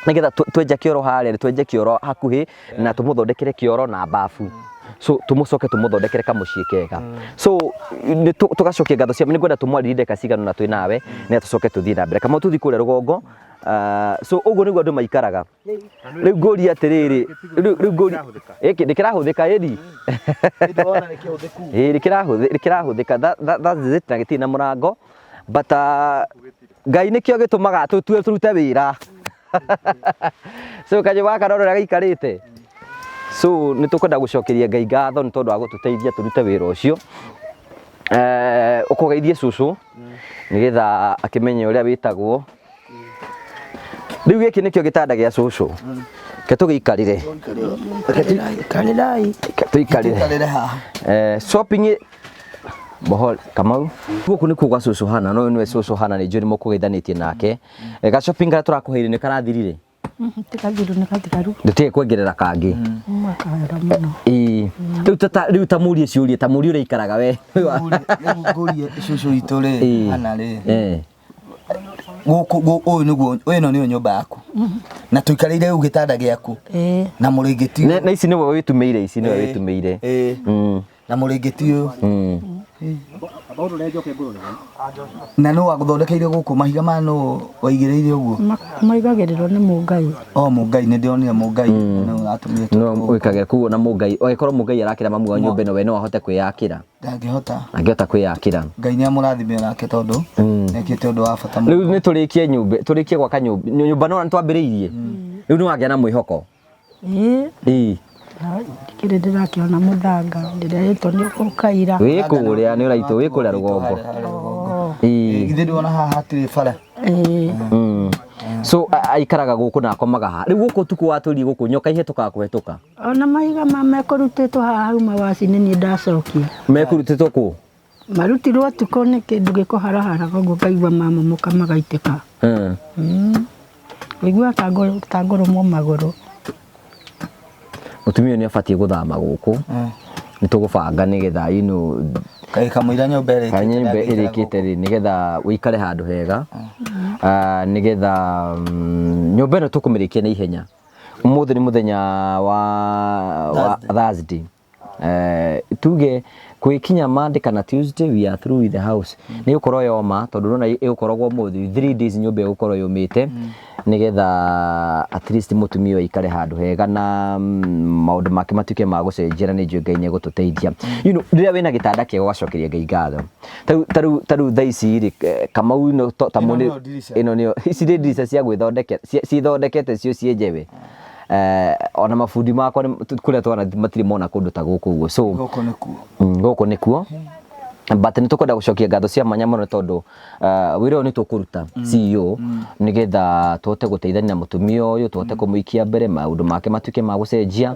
nĩgetha twenja kĩoro harĩa, twenje kĩoro hakuhĩ na tũmũthondekere kĩoro na bafu, so tũmũcoke tũmũthondekere kamũciĩ kega. So nĩ tũgacokia ngatho cia, nĩ ngwenda tũmwarĩrie ndagĩka cigana ũna twĩ nawe nĩgetha tũcoke tũthiĩ na mbere. Kamau, tũthiĩ kũrĩa rũgongo. So ũguo nĩguo andũ maikaraga. Rĩu ngũria atĩrĩrĩ, rĩu ngũria ĩkĩ ndĩkĩrahũthĩka ĩri Ndĩrona nĩ kĩhũthĩku. Ĩĩ nĩkĩrahũthĩka. That's it, na gĩtirĩ na mũrango, but Ngai nĩkĩo gĩtũmaga tũtue tũrute wĩra. So kanyũmba gaka rora ũrĩa gaikarĩte. So nĩ tũkwenda gũcokeria Ngai ngatho nĩ tondũ wa gũtũteithia tũrute wĩra ũcio. Ũkũgeithie cũcũ nĩgetha akĩmenye ũrĩa wĩtagwo. Rĩu gĩkĩ nĩkĩo gĩtanda gĩa cũcũ. Reke tũgĩikarĩre. Ikarĩrai. Tũikarĩre. Tũikarĩre haha. Shopping Bohol Kamau. Gũkũ nĩkuo gwa cũcũ Hana, no ũyũ nĩwe cũcũ Hana, nĩ njũĩ nĩ mũkũgeithanĩtie nake. Ga shopping karĩa tũrakũheire nĩ karathirire? Ti kathiru, nĩ kathigaru. Ndũtige kuongerera kangĩ. Mwakahera mũno. Ĩĩ. Rĩu ta mũrie ciũria, ta mũrie ũrĩa ikaraga we. Rĩu ngũrie cũcũ witũ rĩ, Hana rĩ, gũkũ ũyũ nĩguo, ĩno nĩyo nyũmba yaku na tũikarĩire rĩu gĩtanda gĩaku na mũrĩngĩti ũyũ. Na ici nĩwe wĩtumĩire, ici nĩwe wĩtumĩire. Na mũrĩngĩti ũyũ. Na nũ wagũthondekeire gũkũ mahiga maya, nũ waigĩrĩire ũguo? Maigagĩrĩrwo nĩ Mũngai. O Mũngai, nĩ ndĩronire Mũngai nĩ ũratũmire. No wĩkagĩra koguo na Mũngai, ũgĩkorwo Mũngai arakĩra mamu wa nyũmba ĩno, we no ahote kwĩyakĩra. Ndangĩhota. Angĩhota kwĩyakĩra. Ngai nĩ amũrathime nake tondũ nĩekĩte ũndũ wa bata mũno. Rĩu nĩ tũrĩkie nyũmba, tũrĩkie gwaka nyũmba, nyũmba no twambĩrĩirie. Rĩu nĩ wagĩa na mwĩhoko. Ĩĩ. Ĩĩ. Ndikĩrĩ ndĩrakĩona mũthanga, ndĩrerĩtwo nĩ ũkaira. Wĩ kũrĩa nĩ ũraitwo, wĩ kũrĩa rũgongo. Ĩĩ. Githĩ ndũrona haha hatirĩ bara? Ĩĩ. So aikaraga gũkũ na akomaga haha. Rĩu gũkũ ũtukũ watũrie gũkũ nyoka ihĩtũkaga kũhĩtũka. Ona mahiga ma mekũrutĩtwo haha hau mawaci nĩ niĩ ndacokia. Mekũrutĩtwo kũ? Marutirwo ũtukũ nĩ kĩndũ gĩkũharaharaga ũguo ngaigua mamomoka magaitĩka. Ngaigua ta ngũrũmwo magũrũ. Mũtumia ũyũ nĩ abatiĩ gũthama gũkũ. Nĩ tũgũbanga nĩgetha you know Kaĩ kamũira nyũmba ĩrĩkĩte Kaĩ nyũmba ndangĩikara ĩrĩkĩte rĩ nĩgetha ũikare handũ hega. Nĩgetha nyũmba ĩno tũkũmĩrĩkia na ihenya. Ũmũthĩ nĩ mũthenya wa Thursday. Tuge gwĩkinya Monday kana Tuesday we are through with the house. Nĩ ĩgũkorwo yoma tondũ ũrona ĩgũkoragwo ũmũthĩ 3 days nyũmba ĩgũkorwo yũmĩte nĩgetha at least mũtumia ũyũ aikare handũ hega na maũndũ make matuĩke ma gũcenjia na nĩ njũĩ Ngai nĩ egũtũteithia. You know, rĩrĩa wĩna gĩtanda kĩega ũgacokeria Ngai ngatho. Tarĩu thaa ici rĩ, Kamau ĩno ta Ĩno mũnĩ nĩyo ndirica. ĩno nĩyo ici nĩ ndirica cia gwĩthondekera cithondekete cio ciĩ njewe. Ona mabundi makwa kũrĩa twana matirĩ mona kũndũ ta gũkũ ũguo. So Gũkũ nĩkuo. Gũkũ nĩkuo. But nĩ tũkwenda gũcokia ngatho cia mwanya mũno tondũ wĩra ũyũ nĩ tũkũruta CEO nĩgetha tũhote gũteithania na mũtumia ũyũ, tũhote kũmũikia mbere, maũndũ make matuĩke ma gũcenjia.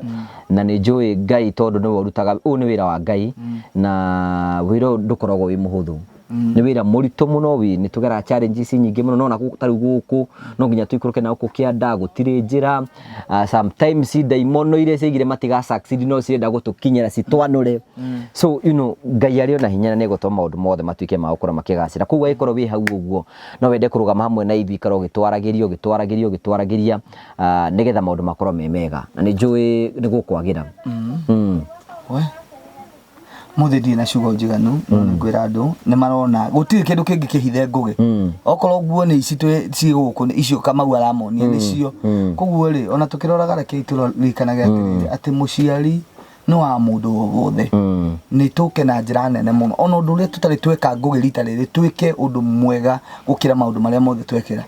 Na nĩ njũĩ Ngai tondũ nĩwe ũrutaga, ũyũ nĩ wĩra wa Ngai na wĩra ũyũ ndũkoragwo wĩ mũhũthũ. Nĩ wĩra mũritũ mũno, nĩ tũgeraga challenges nyingĩ mũno, no ona tarĩu gũkũ no nginya tũikũrũke na gũkũ kĩanda, gũtirĩ njĩra. Sometimes ndaimono iria ciaigire matiga succeed no cirenda gũtũkinyĩra citwanũre. So you know, Ngai arĩ ona hinya na nĩ egũtũma maũndũ mothe matuĩke ma gũkorwo makĩgacĩra. Koguo angĩkorwo wĩ hau ũguo no wende kũrũgama hamwe na ithuĩ, ikara ũgĩtwaragĩria, ũgĩtwaragĩria, ũgĩtwaragĩria, nĩgetha maũndũ makorwo me mega. Na nĩ njũĩ nĩ gũkwagĩra. We. Mũthĩ ndirĩ na ciugo njiganu, no nĩ ngwĩra andũ nĩ marona gũtirĩ kĩndũ kĩngĩ kĩhithe Ngũgĩ. Okorwo nguo nĩ ici ciĩ gũkũ, nĩ icio Kamau aramonia nĩcio. Koguo rĩ, ona tũkĩroraga rekei tũririkanage atĩrĩrĩ, atĩ mũciari nĩ wa mũndũ o wothe. Nĩ tũke na njĩra nene mũno. Ona ũndũ ũrĩa tũtarĩ tweka Ngũgĩ rita rĩrĩ, twĩke ũndũ mwega gũkĩra maũndũ marĩa mothe twekĩra.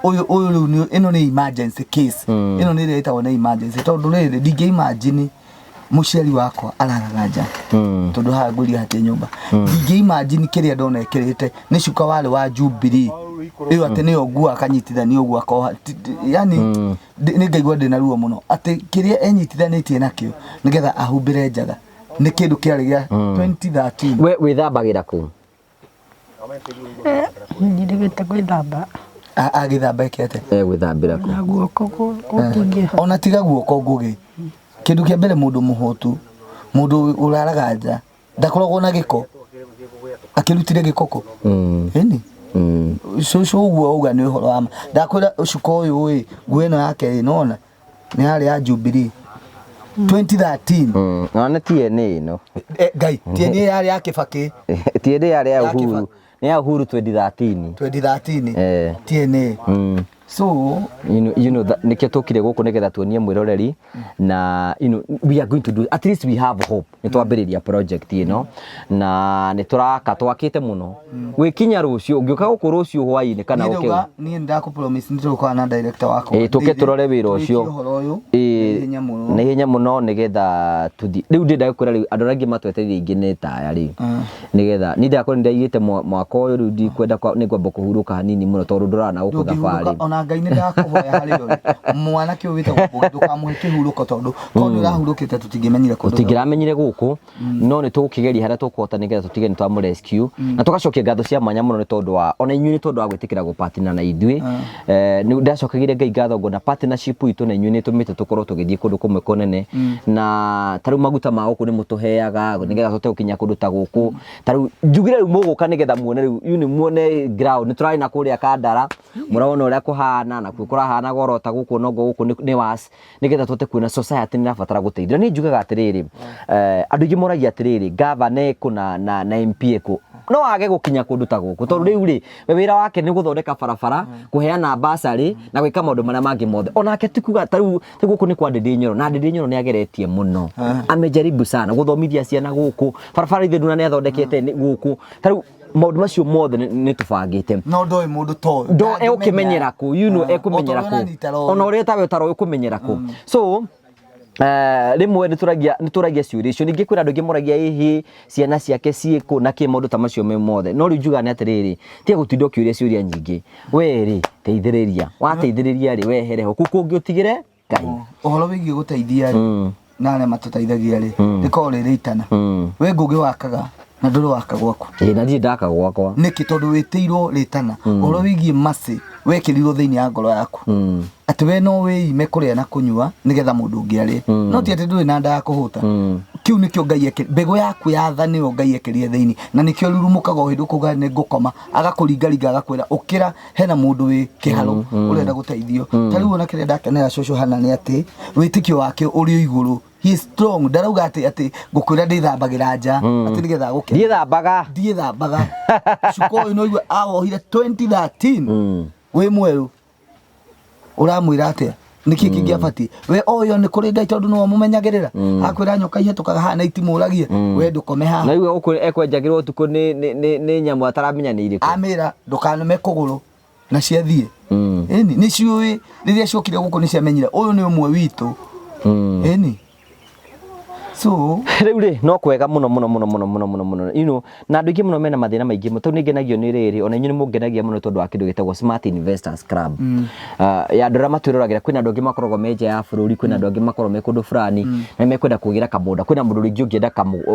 Ũyũ, ũyũ rĩu nĩ, ĩno nĩ emergency case. Ĩno nĩ ĩrĩa ĩtagwo nĩ emergency. Tondũ rĩrĩ, ndingĩ imagine mũciari wakwa araraga nja. Tondũ haha ngwĩria hatirĩ nyũmba. Ndingĩ imagine kĩrĩa ndona ĩkĩrĩte nĩ cuka warĩ wa Jubilee. Ĩyo atĩ nĩyo nguo akanyitithania ũguo akoha. Yani, nĩ ngaigua ndĩna ruo mũno. Atĩ kĩrĩa enyitithanĩtie nakĩo nĩgetha ahumbĩre njaga. Nĩ kĩndũ kĩarĩ gĩa 2013. We wĩthambagĩra kũ? Ndirigĩte gwĩthamba. Agĩthamba eke atĩa? Gwĩthambĩra kũ? Na guoko gũtingĩhota. Ona tiga guoko Ngũgĩ. Kĩndũ kĩa mbere mũndũ mũhũtu, mũndũ ũraraga nja, ndakoragwo na gĩko. Akĩrutire gĩko kũ? Ĩni. Cũcũ ũguo auga nĩ ũhoro wa ma. Ndakwĩra ũcuka ũyũ ĩ, nguo ĩno yake ĩ, nĩwona? Nĩ yarĩ ya Jubilee. 2013. No nĩ TNA ĩno. Ngai, TNA yarĩ ya Kĩbakĩ. TNA yarĩ ya Ya Uhuru. Kĩbakĩ. Nĩ ya Uhuru 2013. 2013. TNA. So, You know, that, nĩkĩo tũkire gũkũ nĩgetha tuonie mwĩroreri na you know, we are going to do, at least we have hope. Nĩ twambĩrĩria project ĩno na nĩ tũraka, twakĩte mũno. Gwĩkinya rũciũ, ũngĩũka gũkũ rũciũ hwaĩ-inĩ kana Niĩ ũke ndauga, niĩ nĩ ndakũ promise nĩ tũgũkorwo na director wakwa. Ĩĩ, tũke Ndĩithie, tũrore wĩra ũcio. tũrĩkie ũhoro ũyũ Ĩĩ, na ihenya mũno. na ihenya mũno nĩgetha tũthiĩ. Rĩu ndĩrenda gũkwĩra rĩu andũ arĩa angĩ matwetereire aingĩ nĩ taya rĩ. Nĩgetha niĩ ndakorwo nĩndaigĩte mwaka ũyũ rĩu ndikwenda nĩ ngwamba kũhurũka hanini mũno tondũ ndũrona na gũkũ Ndũngĩhurũka, thabarĩ. ona Ngai nĩ ndakũhoya harĩ ũrĩ. Mwanake ũyũ wĩtagwo Ngũgĩ ndũkamũhe kĩhurũko tondũ korwo nĩ ũrahurũkĩte tũtingĩmenyire kũndũ. Tũtingĩramenyire gũkũ, no nĩ tũgũkĩgeria harĩa tũkũhota nĩgetha tũtige nĩ twamũ rescue. Na tũgacokia ngatho cia mwanya mũno nĩ tondũ wa ona inyuĩ nĩ tondũ wa gwĩtĩkĩra gũpartner na ithuĩ. Nĩ ndacokagĩria Ngai ngatho ngona partnership itũ na inyuĩ nĩ ĩtũmĩte tũkorwo tũgĩthiĩ kũndũ kũmwe kũnene. Na ta rĩu maguta ma gũkũ nĩ mũtũheaga nĩgetha tũhote gũkinya kũndũ ta gũkũ. Ta rĩu njugire rĩu mũgũka nĩgetha muone rĩu, you know, muone ground. Nĩ tũrarĩ na kũrĩa Kandara, mũrona ũrĩa kũhana, na kuo kũrahana goro ta gũkũ, no gũkũ nĩ worse. Nĩgetha tũhote kuona society nĩ ĩrabatara gũteithio. Na niĩ njugaga atĩrĩrĩ, andũ aingĩ moragia atĩrĩrĩ, governor ekũ na MP ekũ? No age gũkinya kũndũ ta gũkũ tondũ rĩu rĩ, we wĩra wake nĩ gũthondeka barabara, kũheana bursary na gwĩka maũndũ marĩa mangĩ mothe. Onake ti kuga ta rĩu gũkũ nĩ kwa Ndĩndĩ Nyoro, na Ndĩndĩ Nyoro nĩ ageretie mũno. Amejaribu sana gũthomithia ciana gũkũ, barabara ithe nduna nĩ athondekete gũkũ. Ta rĩu maũndũ macio mothe nĩ tũbangĩte. No ndoĩ mũndũ ta ũyũ. Ndo egũkĩmenyera kũ, you know, O ta ekũmenyera ũrĩa kũ. ũranyita rori. Ona ũrĩa tawe ũtaroĩ ũkũmenyera kũ. So Rĩmwe nĩ tũragia ciũria icio. Ningĩ kwĩna andũ aingĩ moragia, ĩhĩ, ciana ciake ciĩkũ na kĩ, maũndũ ta macio me mothe. No rĩu njugaga nĩ atĩrĩrĩ, tiga gũtinda ũkĩũria ciũria nyingĩ. We rĩ, teithĩrĩria, wateithĩrĩria rĩ, wehere ho kũu kũngĩ ũtigĩre Ngai. Ũhoro wĩgiĩ gũteithia rĩ, na arĩa matũteithagia rĩ, rĩkoragwo rĩ rĩitana. We Ngũgĩ wakaga na ndũrĩ waka gwaku. Ĩĩ, na ndirĩ ndaka gwakwa. Nĩkĩ? Tondũ wĩtĩirwo rĩtana. Ũhoro wĩgiĩ mercy wekĩrirwo thĩinĩ ya ngoro yaku, atĩ we no wĩime kũrĩa na kũnyua nĩgetha mũndũ ũngĩ arĩe, no ti atĩ ndũrĩ na nda ya kũhũta. Kĩu nĩkĩo Ngai mbegũ yaku ya tha nĩyo Ngai ekĩrire thĩinĩ, na nĩkĩo rurumũkaga o hĩndĩ ũkauga nĩ ngũkoma, agakũringaringa agakwĩra ũkĩra, hena mũndũ wĩ kĩharo ũrenda gũteithio. Ta rĩu ona kĩrĩa ndakenera cũcũ hana nĩ atĩ wĩtĩkio wake ũrĩ o igũrũ. He is strong. Ndarauga atĩ ngũkwĩra ndĩthambagĩra nja atĩ nĩgetha agũkenia. Ndiĩthambaga. Ndiĩthambaga. Cuka ũyũ no igua awohire 2013 wĩ mwerũ. Ũramwĩra atĩa? Nĩkĩ kĩngĩabatiĩ we oyo nĩ kũrĩ Ngai, tondũ nĩwe mũmenyagĩrĩra. Akwĩra nyoka ihĩtũkaga haha na itimũragie, we ndũkome haha. Na igua gũkũ ekwenjagĩrwo ũtukũ nĩ nyamũ ataramenya nĩ irĩkũ. Amĩra ndũkanume kũgũrũ na ciathiĩ. Ĩni nĩ ciũĩ rĩrĩa ciokire gũkũ nĩ ciamenyire ũyũ nĩ ũmwe witũ. Ĩni so Rĩu rĩ, no kwega mũno mũno mũno mũno mũno mũno mũno, na andũ aingĩ mũno mena mathĩna maingĩ mũno, tondũ nĩ ngenagio nĩ rĩrĩ, ona inyuĩ nĩ mũngenagia mũno tondũ wa kĩndũ gĩtagwo Smart Investors Club. Ya andũ arĩa matwĩroragĩra, kwĩna andũ angĩ makoragwo me nja ya bũrũri, kwĩna andũ angĩ makoragwo me kũndũ fulani na mekwenda kwĩgĩra kamũgũnda. Kwĩna mũndũ rĩngĩ ũngĩenda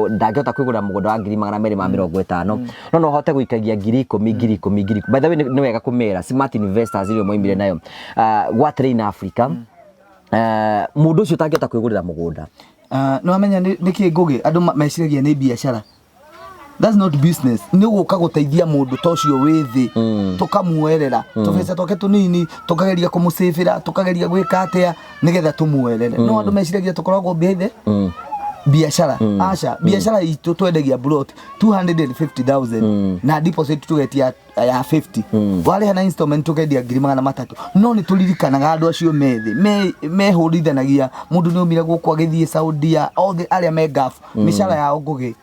ndangĩhota kwĩgũrĩra mũgũnda wa 250,000, no ahote gũikagia 10,000, 10,000, 10,000. By the way, nĩ wega kũmera Smart Investors ĩrĩa moimire nayo gwa Train Africa. Mũndũ ũcio ũtangĩhota kwĩgũrĩra mũgũnda. Nĩ wamenya nĩ kĩ Ngũgĩ andũ meciragia nĩ biacara. That's not business. Nĩ gũka gũteithia mũndũ ta ũcio wĩ thĩ, tũkamuoerera tũbeca twake tũnini, tũkageria kũmũcĩbĩra, tũkageria gwĩka atĩa nĩgetha tũmuoerere. No andũ meciragia tũkoragwo behind the biacara. Aca, biacara itũ twendagia plot 250,000 na deposit tũgetia ya 50, warĩha na installment tũkendia 300,000. No nĩ tũririkanaga andũ acio methĩ mehũrithanagia. Mũndũ nĩ aumire gũkũ agĩthiĩ Saudia, othe arĩa me Gulf, mĩcara yao Ngũgĩ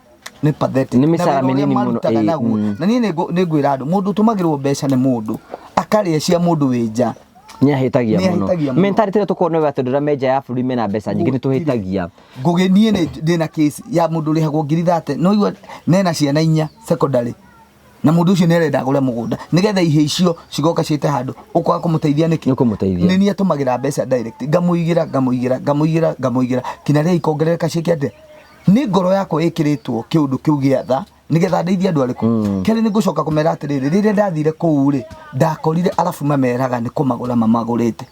nĩ pathetic. Nĩ mĩcara Na wĩra ũrĩa mĩnini mũno, marutaga naguo. Na niĩ nĩ ngwĩra andũ, mũndũ ũtũmagĩrwo mbeca nĩ mũndũ akarĩa cia mũndũ wĩ nja, nĩ ahĩtagia Nĩ mũno. ahĩtagia mũno. Mentality ĩrĩa tũkoragwo nayo atĩ andũ arĩa me nja ya bũrũri mena mbeca nyingĩ, nĩ tũhĩtagia. Ngũgĩ, niĩ nĩ ndĩna case ya mũndũ ũrĩhagwo 30,000, no igua nena ciana inya secondary, na mũndũ ũcio nĩ arenda agũre mũgũnda nĩgetha ihĩ icio cigoka ciĩte handũ. Ũkwaga kũmũteithia nĩkĩ? Nĩ ũkũmũteithia. Nĩ niĩ atũmagĩra mbeca direct, ngamũigĩra, ngamũigĩra, ngamũigĩra, ngamũigĩra kinya rĩrĩa ikongerereka ciĩke atĩa. Nĩ ngoro yakwa ĩkĩrĩtwo kĩũndũ kĩu gĩa tha nĩgetha ndeithie andũ arĩkũ. Kerĩ, nĩ ngũcoka kũmera atĩrĩrĩ, rĩrĩa ndathire kũu rĩ, ndakorire arabu mameraga nĩ kũmagũra mamagũrĩte,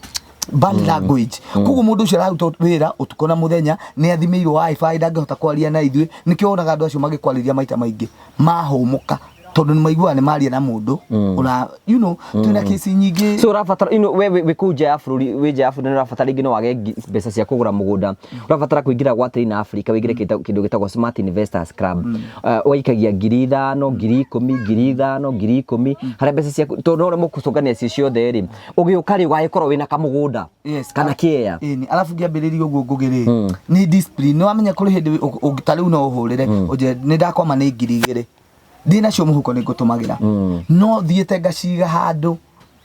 bad language. Koguo mũndũ ũcio araruta wĩra ũtukũ na mũthenya, nĩ athimĩirwo WiFi, ndangĩhota kwaria na ithuĩ. Nĩkĩo wonaga andũ acio magĩkwarĩria maita maingĩ mahũmũka, tondũ nĩ maiguaga nĩ maria na mũndũ ũra twĩna kesi nyingĩ. So ũrabatara ino we wĩ kũu nja ya bũrũri, wĩ nja ya bũrũri, nĩ ũrabatara rĩngĩ no wage mbeca cia kũgũra mũgũnda, ũrabatara kũingĩra gwa Train Africa, wĩingĩre kĩndũ gĩtagwo Smart Investors Club. Ũgaikagia 5,000, 10,000, 5,000, 10,000, harĩa mbeca ciaku, tondũ no ũremwo kũcũngania ciĩ ciothe rĩ, ũgĩũka rĩ, ũgagĩkorwo wĩna kamũgũnda kana kĩea. Ĩni, arabu ngĩambĩrĩria ũguo Ngũgĩ rĩ, nĩ discipline. Nĩ wamenya kũrĩ hĩndĩ ta rĩu no ũhũrĩre ũnjĩre nĩ ndakwama nĩ 2,000, ndĩ nacio mũhuko nĩ ngũtũmagĩra, no thiĩte ngaciga handũ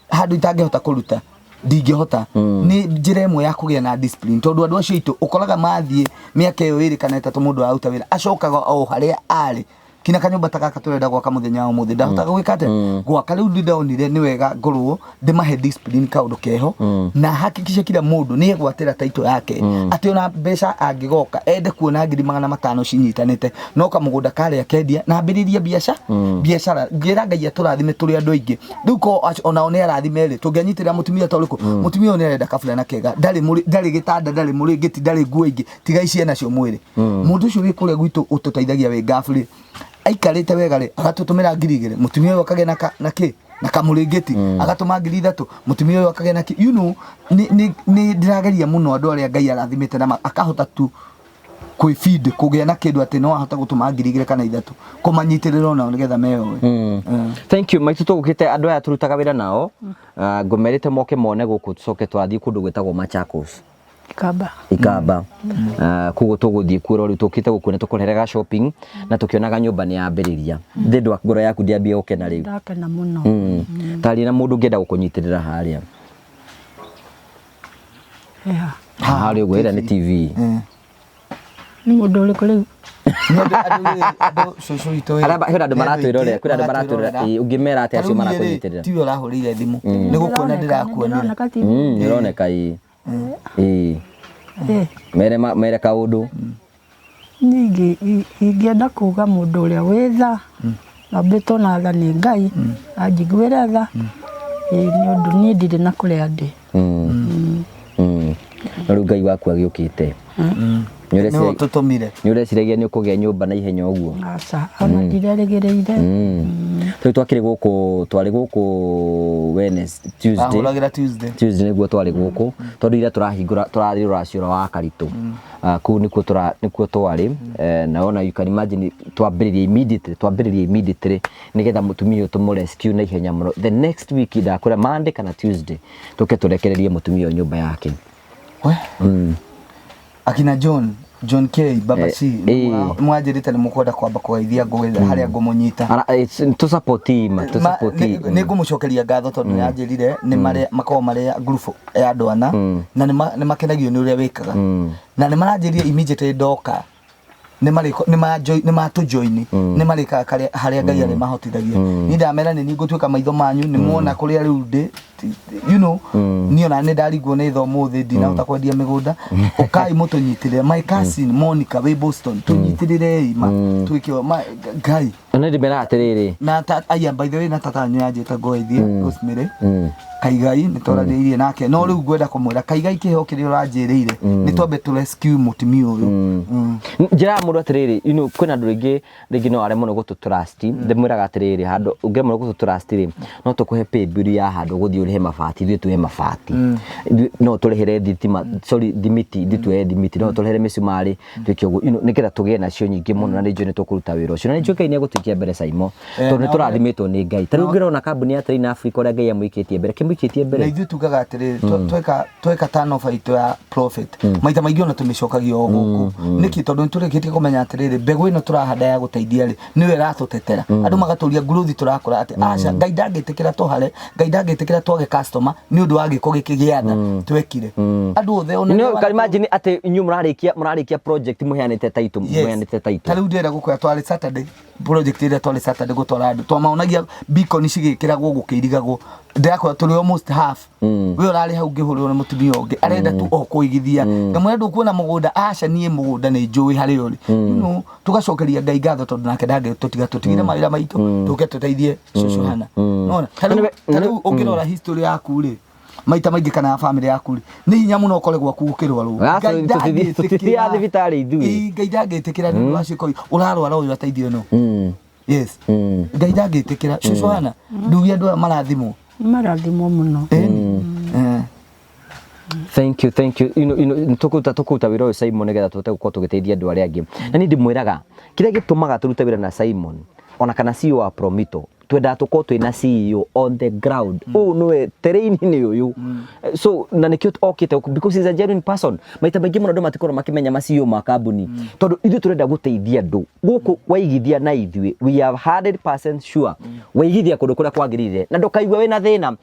handũ itangĩhota kũruta, ndingĩhota. Nĩ njĩra ĩmwe ya kũgĩa na discipline, tondũ andũ acio aitũ ũkoraga mathiĩ mĩaka ĩyo 2 kana 3, mũndũ araruta wĩra acokaga o harĩa arĩ, kinya kanyũmba ta gaka tũrenda gwaka mũthenya wa ũmũthĩ ndahotaga gwĩka atĩa gwaka. Rĩu nĩ ndonire nĩ wega ngorwo ndĩmahe discipline kaũndũ keho na hakikishe kila mũndũ nĩ egwatĩra title yake, atĩ ona mbeca angĩgoka ende kuona 500,000 cinyitanĩte, no kamũgũnda karĩa kendia na ambĩrĩrie biacara. Biacara ngĩra Ngai atũrathime tũrĩ andũ aingĩ. Rĩu ko onao nĩ arathime rĩ, tũngĩanyitĩrĩra mũtumia ta ũrĩkũ? Mũtumia ũyũ nĩ arenda kaburana kega, ndarĩ ndarĩ gĩtanda, ndarĩ mũrĩngĩti, ndarĩ nguo ingĩ tiga ici enacio mwĩrĩ. Mũndũ ũcio wĩ kũrĩa gwitũ ũtũteithagia wĩ ngabu rĩ, aikarĩte wega rĩ, agatũtũmĩra 2,000. Mũtumia ũyũ akagĩa na kĩ na kamũrĩngĩti, agatũma 3,000. Mũtumia ũyũ akagĩa na kĩ nĩ ndĩrageria mũno andũ arĩa Ngai arathimĩte na akahota tu kwĩfeed, kũgĩa na kĩndũ atĩ no ahote gũtũma 2,000 kana 3,000, kũmanyitĩrĩra onao nĩgetha meyoe. Thank you maitũ. Tũgũkĩte andũ aya tũrutaga wĩra nao. Ngũmerĩte moke mone gũkũ, tũcoke twathiĩ kũndũ gwĩtagwo Machakos. Ikamba. Ikamba. Koguo tũgũthiĩ kuo rĩu. Tũkĩte gũkũ nĩ tũkũreheraga shopping na tũkĩonaga nyũmba nĩ yambĩrĩria. Thĩndũ ngoro yaku ndĩambia gũkena rĩu? Ndakena mũno. Taria na mũndũ ũngĩenda gũkũnyitĩrĩra harĩa. Eha. Harĩa ũguo ĩrĩa nĩ TV. Nĩ mũndũ ũrĩkũ rĩu? Nĩ andũ cũcũ witũ ĩ, Arĩa kwĩna andũ nĩ andũ maratwĩrorera, aingĩ kwĩna andũ maratwĩrorera, maratwĩrorera. ĩ, ũngĩmera atĩa Ta acio rĩu niĩ rĩ, marakũnyitĩrĩra? tiwe ũrahũrĩire thimũ nĩ gũkuona ndĩrakuonire. Ndĩroneka TV. Nĩ ũroneka ĩ. Ĩ. Eh, Mere mere kaũndũ. Niĩ ingĩenda kuga mũndũ ũrĩa wĩ tha, ambĩtwo na tha nĩ Ngai, anjiguĩre tha, ĩĩ nĩ ũndũ niĩ ndirĩ na kũrĩa ndĩ. No rĩu Ngai waku agĩũkĩte. Nĩ Nĩwe ũtũtũmire. Nĩ ũreciragia nĩ ũkũgĩa nyũmba na ihenya ũguo? Aca, ona ndirerĩgĩrĩire. Rĩu twakĩrĩ gũkũ, twarĩ gũkũ Wednesday, Tuesday. Ahũragĩra Tuesday. Tuesday nĩguo twarĩ gũkũ tondũ ira tũrahingũra tũrarĩ rũracio rwa Karitũ. Kũu nĩkuo tũra nĩkuo twarĩ. Na ona you can imagine twambĩrĩria immediately nĩgetha mũtumia ũyũ tũmũ rescue na ihenya mũno. The next week ndakwĩra Monday kana Tuesday tũke tũrekererie mũtumia ũyũ nyũmba yake. We. Akina John John K Baba C mwanjĩrĩte nĩ mũkwenda kwamba kũgeithia ngũgĩ harĩa ngũmũnyita. Tũ ma tũ support. Nĩ ngũmũcokeria ngatho tondũ nĩ anjĩrire nĩ marĩa makoragwo marĩ ngurubu ya andũ ana na nĩ makenagio nĩ ũrĩa wĩkaga na nĩ maranjĩrire immediately ndoka nĩ nĩ matũjoini, nĩ marĩkaga harĩa Ngai arĩ mahotithagia. Niĩ ndamera nĩ niĩ ngũtuĩka maitho manyu, nĩ muona kũrĩa rĩu ndĩ, niĩ ona nĩ ndarigwo nĩ tha ũmũthĩ ndinahota kwendia mĩgũnda. Ũkai mũtũnyitĩrĩre. My cousin Monica wĩ Boston, tũnyitĩrĩrei ma twĩke Ngai. Na nĩ ndĩmeraga atĩrĩrĩ, Na ta aya, by the way, na tata wanyu yanjĩte ngoithie Rosemary Kaigai, nĩ twaranĩirie nake, no rĩu ngwenda kũmwĩra Kaigai, kĩheo kĩrĩa ũranjĩrĩire nĩ twambe tũ rescue mũtumia ũyũ. Njĩraga mũndũ atĩrĩrĩ, kwĩna andũ rĩngĩ no aremwo nĩ gũtũ trust. Ndĩmwĩraga atĩrĩrĩ, handũ ũngĩremwo nĩ gũtũ trust rĩ, no tũkũhe pay bill ya handũ ũgũthiĩ ũrĩhe mabati, ithuĩ tuoe mabati. No tũrĩhĩre thitima, sorry, thimiti, ithuĩ tuoe thimiti, no tũrĩhĩre mĩcumarĩ, twĩke ũguo, nĩgetha tũgĩe nacio nyingĩ mũno, na nĩ njũĩ nĩ tũkũruta wĩra ũcio, na nĩ njũĩ Ngai nĩ egũtũikia mbere Saimo, tondũ nĩ tũrathimĩtwo nĩ Ngai. Ta rĩu ũngĩrona kambuni ya Train Africa ũrĩa Ngai amũikĩtie mbere, kĩmũikĩtie Na mbere. Ithuĩ tugaga atĩrĩrĩ, tweka turnover itũ ya profit maita maingĩ ona tũmĩcokagia o gũkũ. Nĩkĩ? Tondũ nĩ tũrĩkĩtie kũmenya atĩrĩrĩ, mbegũ ĩno tũrahanda ya gũteithia rĩ, nĩyo ĩratũtetera. Andũ magatũria growth tũrakũra atĩ aca, Ngai ndangĩtĩkĩra tũhare, Ngai ndangĩtĩkĩra twage customer nĩ ũndũ wa gĩko gĩkĩ gĩa tha twekire andũ othe ona No, can imagine atĩ inyuĩ mũrarĩkia project mũheanĩte title, mũheanĩte Ta title. rĩu ndĩrenda gũkwĩra twarĩ Saturday, project ĩrĩa twarĩ Saturday gũtwara andũ, twamaonagia beacon cigĩkĩragwo gũkĩirigagwo. Ndĩrakwĩra tũrĩ almost half. We ũrarĩ hau ngĩhũrĩrwo nĩ mũtumia ũngĩ arenda tu o kũigithia, ngamwĩra ndũkuona mũgũnda. Aca, niĩ mũgũnda nĩ njũĩ harĩa ũrĩ. Tũgacokeria Ngai ngatho tondũ nake ndangĩtũtiga tũtigire mawĩra maitũ tũke tũteithie cũcũ hana. Nona ta rĩu ũngĩrora history yaku rĩ, maita maingĩ kana ya family yaku rĩ, nĩ hinya mũno ũkore gwaku gũkĩrwarwo. Aca, Ngai tũtithiaga thibitarĩ ithuĩ. Ĩĩ, Ngai ndangĩtĩkĩra nĩ ũndũ wa ciĩko ũrarwara ũyũ ateithio no yes, Ngai ndangĩtĩkĩra. Cũcũ hana ndugi andũ aya marathimwo. Nĩ marathimwo mũno. Ĩni. Thank you, thank you. Tũkũruta wĩra ũyũ Simon nĩgetha tũhote gũkorwo tũgĩteithia andũ arĩa angĩ. Na niĩ ndĩmwĩraga kĩrĩa gĩtũmaga tũrute wĩra na Simon ona kana CEO wa Promito, twendaga tũkorwo twĩna CEO on the ground. Ũyũ nĩwe terrain-inĩ ũyũ. So na nĩkĩo okĩte gũkũ because he's a genuine person. Maita maingĩ mũno andũ matikoragwo makĩmenya ma CEO ma kambuni tondũ ithuĩ tũrenda gũteithia andũ gũkũ. Waigithia na ithuĩ, we are 100% sure waigithia kũndũ kũrĩa kwagĩrĩire na ndũkaigua wĩna thĩna,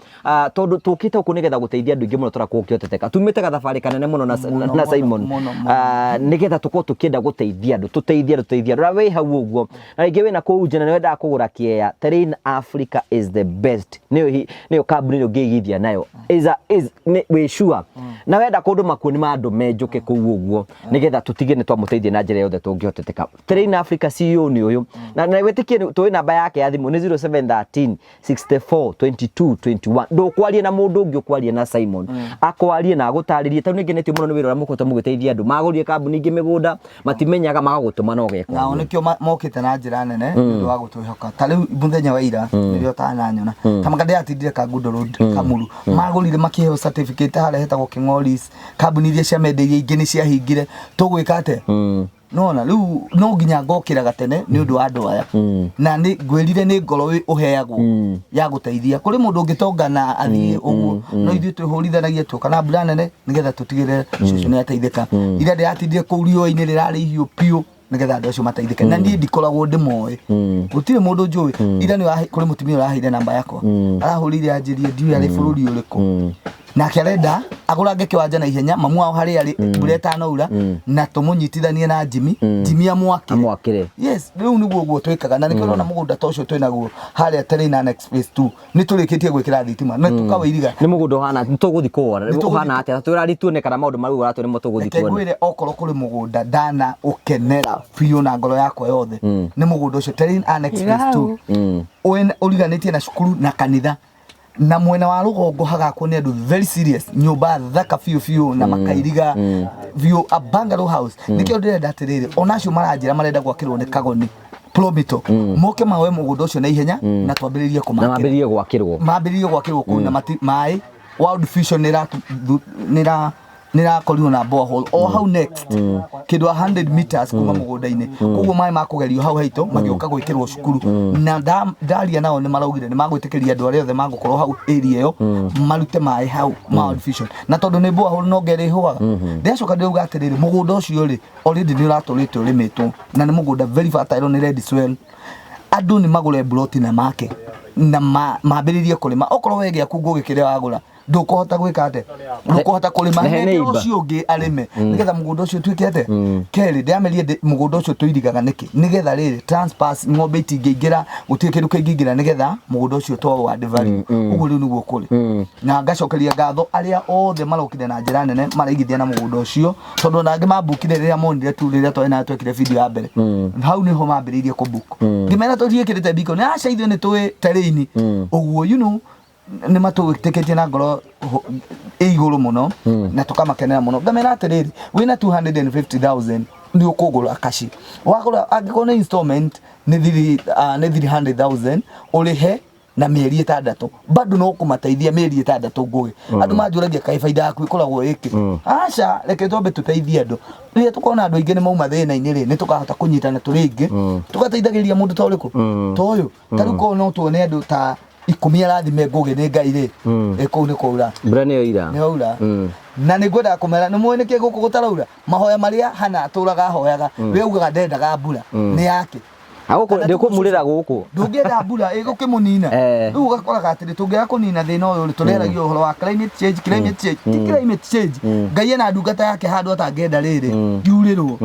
tondũ tũkĩte gũkũ nĩgetha gũteithia andũ aingĩ mũno tũrakorwo ũkĩhoteteka. Tumĩte gathabarĩ kanene mũno na Mũno, Simon, mũno, mũno. Nĩgetha tũkorwo tũkĩenda gũteithia andũ, tũteithie andũ, tũteithie andũ. Na wĩ hau ũguo na rĩngĩ wĩna kũu nja na nĩ wendaga kũgũra kĩea, Terrain Africa is the best, nĩyo kambuni ĩrĩa ũngĩigithia nayo is a, is nĩ wĩ sure. Na wenda kũndũ makuo nĩ ma andũ menjũke kũu ũguo nĩgetha tũtige nĩ twamũteithia na njĩra yothe tũngĩhoteteka. Terrain Africa CEO nĩ ũyũ, na wĩtĩkie tũĩ namba yake ya thimũ nĩ 0713 64 22 21. Ndũkwaria na mũndũ ũngĩ, ũkwaria na Simon, akwarie na agũtarĩrie. Tondũ nĩngenetio mũno nĩ wĩra ũrĩa mũkoretwo mũgĩteithia andũ magũrire kambuni ingĩ mĩgũnda matimenyaga magagũtũma na ũgeka Nao ũguo. Nĩkĩo mokĩte na njĩra nene nĩ ũndũ wa gũtwĩhoka. Ta rĩu mũthenya wa ira nĩrĩo ũtananyona ta maka ndĩratindire Kangundo Road Kamuru, magũrire makĩheo certificate harĩa hetagwo Kĩng'oris. Kambuni iria ciamendeirie ingĩ nĩ ciahingire. Tũgwĩka atĩa? Nona rĩu no nginya ngokĩraga tene nĩ ũndũ wa andũ aya, na nĩ ngwĩrire nĩ ngoro ũheagwo ya gũteithia. Kũrĩ mũndũ ũngĩtonga na athiĩ ũguo, no ithuĩ twĩhũrithanagia tuoka na mbura nene nĩgetha tũtigĩrĩre cũcũ nĩ ateithĩka. Ira ndĩratindire kũu riũa-inĩ rĩrarĩ ihiũ biũ nĩgetha andũ acio mateithĩke, na niĩ ndikoragwo ndĩmoĩ, gũtirĩ mũndũ njũĩ. Ira nĩ kũrĩ mũtumia ũraheire namba yakwa, arahũrĩire anjĩrie ndiũĩ arĩ bũrũri ũrĩkũ. Nake arenda agũrange kĩwanja na ihenya mamu wao harĩa arĩ mbura ĩtanaura, na tũmũnyitithanie na Jimmy, Jimmy amwakĩre. Amwakĩre. Yes, rĩu nĩguo ũguo twĩkaga, na nĩkĩo ũrona mũgũnda ta ũcio twĩnaguo harĩa Terrain Annex Phase 2 nĩ tũrĩkĩtie gwĩkĩra thitima na tũkawĩiriga. Nĩ mũgũnda ũhana nĩ tũgũthiĩ kũwona. Nĩ tũgũthiĩ. Ũhana atĩa? Tũrari tuone kana maũndũ marĩa ũratwĩra nĩmo tũgũthiĩ Reke kuona. ngwĩre, okorwo kũrĩ mũgũnda ndana ũkenera biũ na ngoro yakwa yothe nĩ mũgũnda ũcio Terrain Annex Iga Phase 2. hau. Ũriganĩtie na cukuru na kanitha, na mwena wa rũgongo hagakwo nĩ andũ very serious, nyũmba thaka biũ biũ na makairiga biũ, a bungalow house. Nĩkĩo ndĩrenda atĩrĩrĩ, ona acio maranjĩra marenda gwakĩrwo nĩ Kagoni Promito, moke maoe mũgũnda ũcio na ihenya na twambĩrĩrie Na kũmakĩra. mambĩrĩrie gwakĩrwo. Mambĩrĩrie gwakĩrwo kũu na mati maĩ World Vision nĩ nĩrakorirwo na borehole o hau next kĩndũ 100 meters kuma mũgũnda-inĩ, koguo maĩ makũgerio hau haitũ magĩũka gwĩkĩrwo cukuru. Na ndaria nao nĩ maraugire nĩ magwĩtĩkĩria andũ arĩa othe magũkorwo hau area ĩyo marute maĩ hau ma World Vision, na tondũ nĩ borehole no ngerĩ ĩhũaga. Ndĩracoka ndĩrauga atĩrĩrĩ, mũgũnda ũcio rĩ already nĩ ũratũrĩte ũrĩmĩtwo na nĩ mũgũnda very fertile, nĩ red soil. Andũ nĩ magũre mburoti na make na mambĩrĩrie kũrĩma. Okorwo we gĩaku ngũgĩ kĩrĩa wagũra ndũkũhota gwĩka atĩa, ndũkũhota kũrĩma, Na he nengera neighbor. ũcio ũngĩ arĩme nĩgetha mũgũnda ũcio ũtuĩke atĩa. Kerĩ, ndĩramerie mũgũnda ũcio tũirigaga nĩkĩ? Nĩgetha rĩrĩ trespass ng'ombe itingĩingĩra, gũtirĩ kĩndũ kĩngĩingĩra, nĩgetha mũgũnda ũcio to add value. Ũguo rĩu nĩguo kũrĩ. Na ngacokeria ngatho arĩa othe marokire na njĩra nene maraigithia na mũgũnda ũcio, tondũ ona angĩ mambukire rĩrĩa monire tu rĩrĩa twarĩ na twekire video ya mbere, hau nĩho mambĩrĩirie kũbook. Ngĩmera tũtiĩkĩrĩte biko nĩ aca, ithuĩ nĩ tũĩ terrain ũguo, nĩ matũĩtĩkĩtie na ngoro ĩ igũrũ mũno na tũkamakenera mũno. Ngamera atĩrĩrĩ, wĩna 250,000 nĩ ũkũgũra kaci, wagũra angĩkorwo nĩ installment nĩ nĩ 300,000 ũrĩhe na mĩeri 6, bado no kũmateithia mĩeri 6. Ngũgĩ andũ manjũragia kaĩ baida yaku ĩkoragwo ĩkĩ? Aca, reke twambe tũteithie andũ. Rĩrĩa tũkona andũ aingĩ nĩ mauma thĩna-inĩ rĩ, nĩ tũkahota kũnyitana tũrĩ aingĩ, tũgateithagĩrĩria mũndũ ta ũrĩkũ ta ũyũ. Ta rĩu korwo no tuone andũ ta 10 arathime Ngũgĩ nĩ Ngai rĩ, ĩ kũu nĩ kwaura. Mbura nĩyo ira. Nĩ yaura. Na nĩ ngwendaga kũmera nĩ mũĩ nĩkĩ gũkũ gũtaraura? Mahoya marĩa hana atũraga ahoyaga, we augaga ndendaga mbura nĩ yake. Gũkũ Kana ndĩkũmurĩra gũkũ. Ndũngĩenda mbura ĩgũkĩmũnina. Rĩu ũgakoraga atĩrĩ, tũngĩaga kũnina thĩna ũyũ rĩ, tũreragia ũhoro wa climate change, climate change, ti climate change. Ngai ena ndungata yake handũ atangĩenda rĩrĩ yurĩrwo.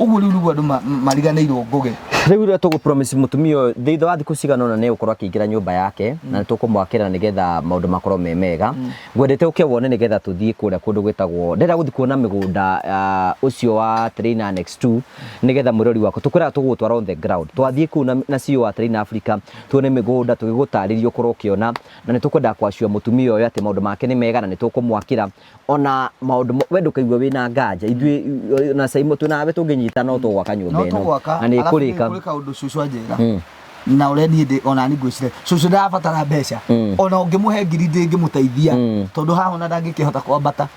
Ũguo rĩu nĩguo andũ mariganĩirwo, Ngũgĩ. Rĩu rĩrĩa tũgũ promise mũtumia ũyũ thutha wa thikũ cigana ũna nĩ egũkorwo akĩingĩra nyũmba yake na nĩ tũkũmwakĩra nĩgetha maũndũ makorwo me mega. Ngwendete ũke wone nĩgetha tũthiĩ kũrĩa kũndũ gwĩtagwo, ndĩrenda gũthiĩ kuona mĩgũnda ũcio wa Terrain Annex 2, nĩgetha mwĩrori wakwa tũkwĩraga tũgũgũtwara on the ground. Twathiĩ kũu na CEO wa Terrain Africa tuone mĩgũnda tũgĩgũtarĩria ũkorwo ũkĩona, na nĩ tũkwenda kwaciwa mũtumia ũyũ atĩ maũndũ make nĩ mega na nĩ tũkũmwakĩra ona maũndũ we ndũkaigua wĩna nganja. Ithuĩ na Saimo twĩnawe tũngĩnyita no tũgwaka nyũmba No ĩno tũgwaka. Na nĩ Arabu ĩkũrĩka. Kũrĩ kaũndũ cũcũ anjĩra na ũrĩa niĩ ndĩ ona niĩ ngwĩciria cũcũ ndarabatara mbeca, ona ũngĩmũhe ngiri ndĩngĩmũteithia, tondũ haha ona ndangĩkĩhota kwambata.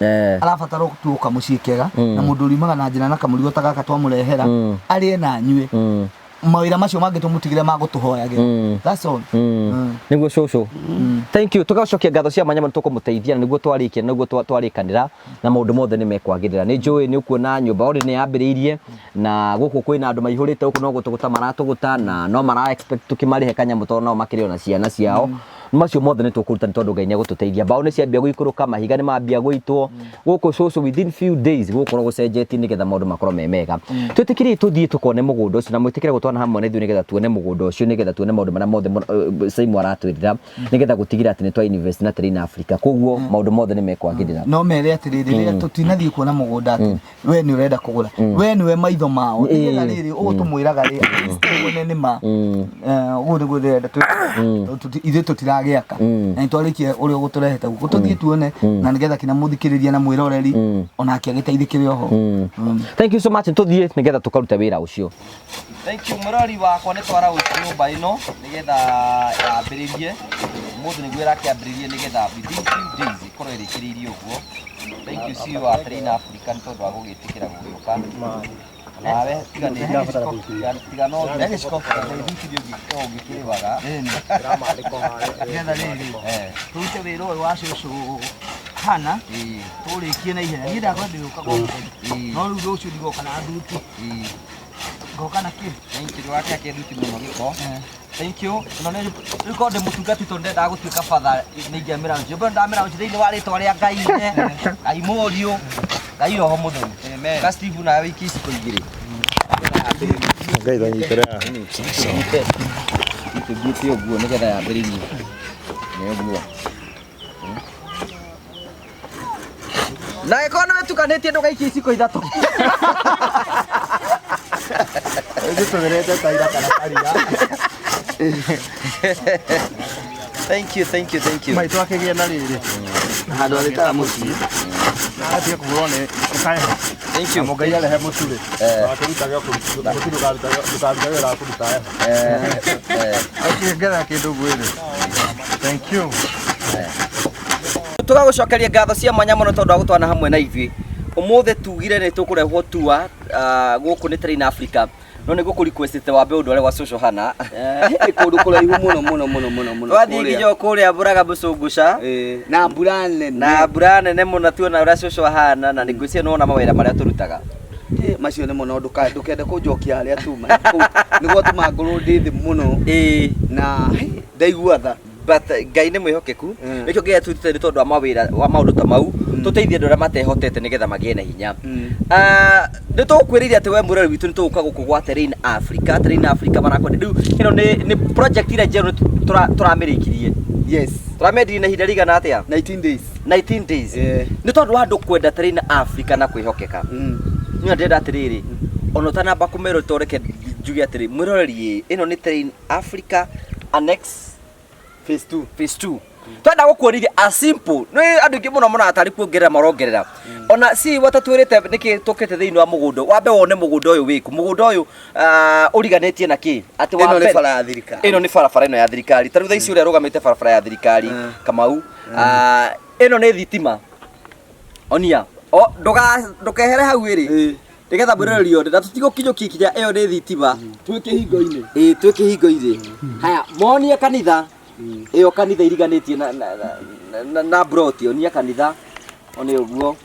Arabatara tu kamũciĩ kega na mũndũ ũriumaga na njĩra na kamũrigo ta gaka twamũrehera, arĩe na anyue. Mawĩra macio mangĩ tũmũtigĩre ma gũtũhoyagĩra. That's all. Nĩguo cũcũ, thank you. Tũgacokia ngatho cia mwanya mũno, tũkũmũteithia na nĩguo twarĩkia, nĩguo twarĩkanĩra na maũndũ mothe nĩ mekwagĩrĩra. Nĩ njũĩ nĩ ũkuona nyũmba already nĩ yambĩrĩirie, na gũkũ kwĩna andũ maihũrĩte gũkũ no gũtũgũta maratũgũta na no mara expect tũkĩmarĩhe kanyamũ tondũ nao makĩrĩ ona ciana ciao. Macio mothe nĩ tũkũruta nĩ tondũ Ngai nĩ egũtũteithia. Mbaũ nĩ ciambia gũikũrũka, mahiga nĩ mambia gũitwo gũkũ cũcũ. Within few days gũgũkorwo gũcenjetie nĩgetha maũndũ makorwo me mega. Twĩtĩkĩrie tũthiĩ tũkone mũgũnda ũcio na mwĩtĩkĩre gũtwana hamwe na ithuĩ nĩgetha tuone mũgũnda ũcio, nĩgetha tuone maũndũ marĩa mothe Saimo aratwĩrĩra, nĩgetha gũtigĩrĩra atĩ nĩ twa invest na Terrain Africa, koguo maũndũ mothe nĩ mekwagĩrĩra. No mere atĩrĩrĩ, rĩrĩa tũtinathiĩ kuona mũgũnda, atĩ we nĩ ũrenda kũgũra, we nĩwe maitho mao, nĩgetha rĩrĩ ũũ tũmwĩraga rĩ, at least wone nĩ ma. Ũguo nĩguo ndĩrenda ithuĩ tũtiragĩaka na nĩtwarĩkia ũrĩa ũgũtũrehete gũkũ, tũthiĩ tuone na nĩgetha kinya mũthikĩrĩria na mwĩroreri onake agĩteithĩkĩre oho. Thank you so much. Tũthiĩ nĩgetha tũkarute wĩra ũcio. Thank you, mũrori wakwa. Nĩ twara nyũmba ĩno nĩgetha yambĩrĩrie ũmũthĩ, nĩguo ĩrakĩambĩrĩrie, nĩgetha within few days ĩkorwo ĩrĩkĩrĩirie ũguo. Thank you, CEO wa Terrain Africa, nĩ tondũ wa gũgĩtĩkĩra gũgĩũka. Nawe tiga nĩ tiga no gĩciko ũngĩkĩrĩwaga. Nĩgetha rĩrĩ tũrute wĩra ũyũ wa cũcũ hana tũrĩkie na ihenya. Niĩ ndakwa ndĩũkaga o mũthenya, no rĩu rũciũ ndigoka na nduti, ngoka na kĩ. Thank you. Ndũgakĩake nduti mũno gĩko. Thank you. No nĩ rĩu korwo ndĩ mũtungati tondũ ndendaga gũtuĩka batha nĩ ingĩamĩra njũ. Ndamĩra njũ thĩinĩ wa rĩtwa rĩa Ngai ithe, Ngai Mũriũ, Ngai Roho Mũtheru. Amen. Ka Steve nawe wĩikie iciko igĩrĩ. Ngai thanyitĩre haha. Tũthiĩte tũthiĩte ũguo nĩgetha yambĩrĩrie. Nĩ ũguo. Na ĩkorwo nĩ wĩtukanĩtie ndũgaikie iciko ithatũ. Tũgerete ta ira kana karia. Thank you, thank you, thank you. Maitũ akĩgĩa na rĩrĩ. Handũ arĩtaga mũciĩ. Atige kũhũrwo nĩ ũkaeha. Thank you. Mũngai arehe mũtu rĩ. Wakĩrutage mũtu ndũkarutage wĩra wa kũruta heho. Akĩngetha kĩndũ gwĩrĩ. Thank you. Tũgagũcokeria ngatho cia mwanya mũno tondũ wa gũtwana hamwe na ithuĩ. Ũmũthĩ tugire nĩ tũkũrehwo tua gũkũ nĩ Train Africa, no nĩ ngũkũ requestĩte wambe ũndware gwa cũcũ Hana. Nĩ kũndũ kũraihu mũno mũno mũno mũno mũno. Twathiĩ kũrĩa. nginya kũrĩa Mbũraga Mũcũngũca. Na mbura nene. Na mbura nene mũno tuona ũrĩa cũcũ ahana na nĩ ngwĩciria nĩwona mawĩra marĩa tũrutaga. Macio nĩ mũno ndũkende kũnjokia harĩa tuma. Nĩ gwatũma ngorwo ndĩ thĩ mũno. Na ndaigua tha. But Ngai nĩ mwĩhokeku. Nĩkĩo Ngai atwĩtĩte nĩ tondũ wa mawĩra wa maũndũ ta mau, tũteithie andũ arĩa matehotete nĩgetha magĩe na hinya. Nĩ tũgũkwĩrĩire atĩ we mwĩrori witũ nĩ tũgũka gũkũ gwa Terrain Africa. Terrain Africa marakwenda rĩu ĩno nĩ project ĩrĩa njerũ tũramĩrĩkirie. Yes. Tũramĩendirie na ihinda rĩigana atĩa? 19 days. 19 days. Nĩ tondũ wa andũ kwenda Terrain Africa na kwĩhokeka. Niĩ ndĩrenda atĩrĩrĩ, ona ũtanamba kũmerwo toreke njuge atĩrĩ, mwĩroreri ĩno nĩ Terrain Africa Annex Phase 2. Phase 2. Twenda gũkuonithia a simple nĩ andũ aingĩ mũno monaga tarĩ kuongerera marongerera. Ona si watatwĩrĩte nĩkĩ tũkĩte thĩinĩ wa mũgũnda, wambe wone mũgũnda ũyũ wĩkũ, mũgũnda ũyũ ũriganĩtie na kĩ? Atĩ wa Ĩno nĩ mbere- bara ya thirikari. Ĩno nĩ barabara ĩno ya thirikari. Ta rĩu thaa ici ũrĩa arũgamĩte barabara ya thirikari Kamau. Ĩno nĩ thitima. Onia, ndũkehere hau ĩrĩ. Nĩgetha mwĩroreri one na tũtigũkinyũkia kinya ĩyo nĩ thitima. Twĩ kĩhingo-inĩ. Ĩĩ twĩ kĩhingo-inĩ. Haya, monie kanitha. Ĩyo kanitha iriganĩtie na broti, onia kanitha. One ũguo.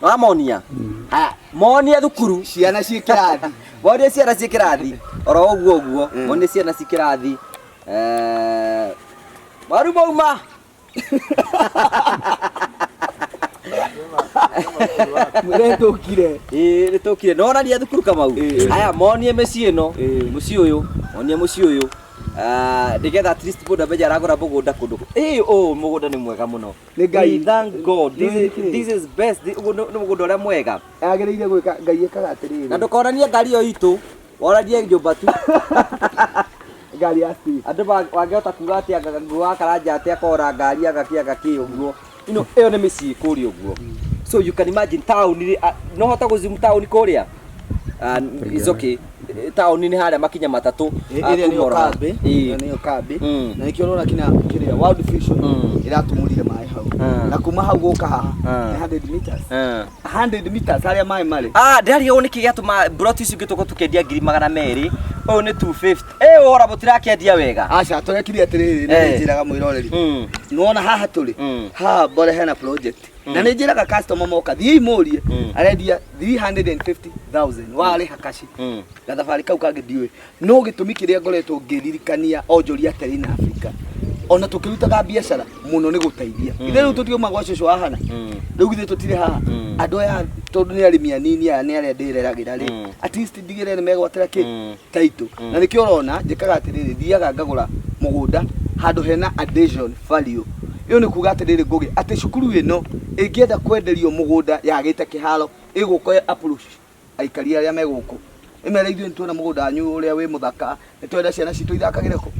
Wamonia? Haya, monie thukuru. Ciana ciĩ kĩrathi. Monie ciana ciĩ kĩrathi. Oro ũguo ũguo. Monie ciana ciĩ kĩrathi. Maru mauma. Mwĩre tũkire. Ĩĩ nĩ tũkire. No onania thukuru Kamau. Haya, monie mĩciĩ ĩno. Mũciĩ ũyũ. Monie mũciĩ ũyũ. Nĩgetha at least mũndũ amenye aragũra mũgũnda kũndũ. Ĩĩ ũũ mũgũnda nĩ mwega mũno. Nĩ Ngai. Thank God. This is best. Ũguo nĩ mũgũnda ũrĩa mwega. Agĩrĩire gwĩka Ngai ekaga atĩrĩrĩ. Na ndũkonanie ngari ĩyo itũ. Wonanie nyũmba tu. Ngari ya Steve. Andũ wangĩhota kuga atĩ anga nguo wa Karanja atĩ akora ngari agakĩ agakĩ ũguo. Ino ĩyo nĩ mĩciĩ kũrĩa ũguo. So you can imagine town rĩ, no hota gũzoom town kũrĩa? It's okay. Town nĩ harĩa makinya matatũ. Ĩrĩa nĩyo kuma oro haha. kambĩ. Ĩĩ. Ĩrĩa nĩyo kambĩ. Na nĩkĩo ũrona kinya kĩrĩa World Vision ĩratumũrire maĩ hau. Na kuma hau gũka haha nĩ 100 meters. 100 meters harĩa maĩ marĩ. Ndĩrarigagwo nĩkĩ gĩatũma broti icio ingĩ tũkorwo tũkĩendia ngiri magana merĩ. Ũyũ nĩ 250. Wora mũtirakĩendia wega. Aca, tũrekire atĩrĩrĩ, nĩ njĩraga mwĩroreri. Nĩwona haha tũrĩ? Haha mbere hena project. Na nĩ njĩraga customer moka, thiĩi mũrie. Arendia 350,000 warĩha kaci. Gathabarĩ kau kangĩ ndiũĩ. No gĩtũmi kĩrĩa ngoretwo ngĩririkania onjoria Terrain Africa. Ona tũkĩrutaga biacara mũno nĩ gũteithia. Ithe rĩu tũtiuma gwa cũcũ wa Hana. Rĩu githĩ tũtirĩ haha. Andũ aya tondũ nĩ arĩmi anini aya nĩ arĩa ndĩreragĩra rĩ. At least ndigĩrĩre nĩ megwatĩra kĩ? Taitũ. Na nĩkĩo ũrona njĩkaga atĩrĩrĩ, thiaga ngagũra mũgũnda handũ hena addition value. Ĩyo nĩ kuga atĩrĩrĩ Ngũgĩ, atĩ cukuru ĩno ĩngĩenda kwenderio mũgũnda yagĩte kĩharo, ĩgũka approach aikari arĩa me gũkũ. Ĩmere ithuĩ nĩ tuona mũgũnda wanyu ũrĩa wĩ mũthaka, nĩ twenda ciana citũ ithakagĩre kũ.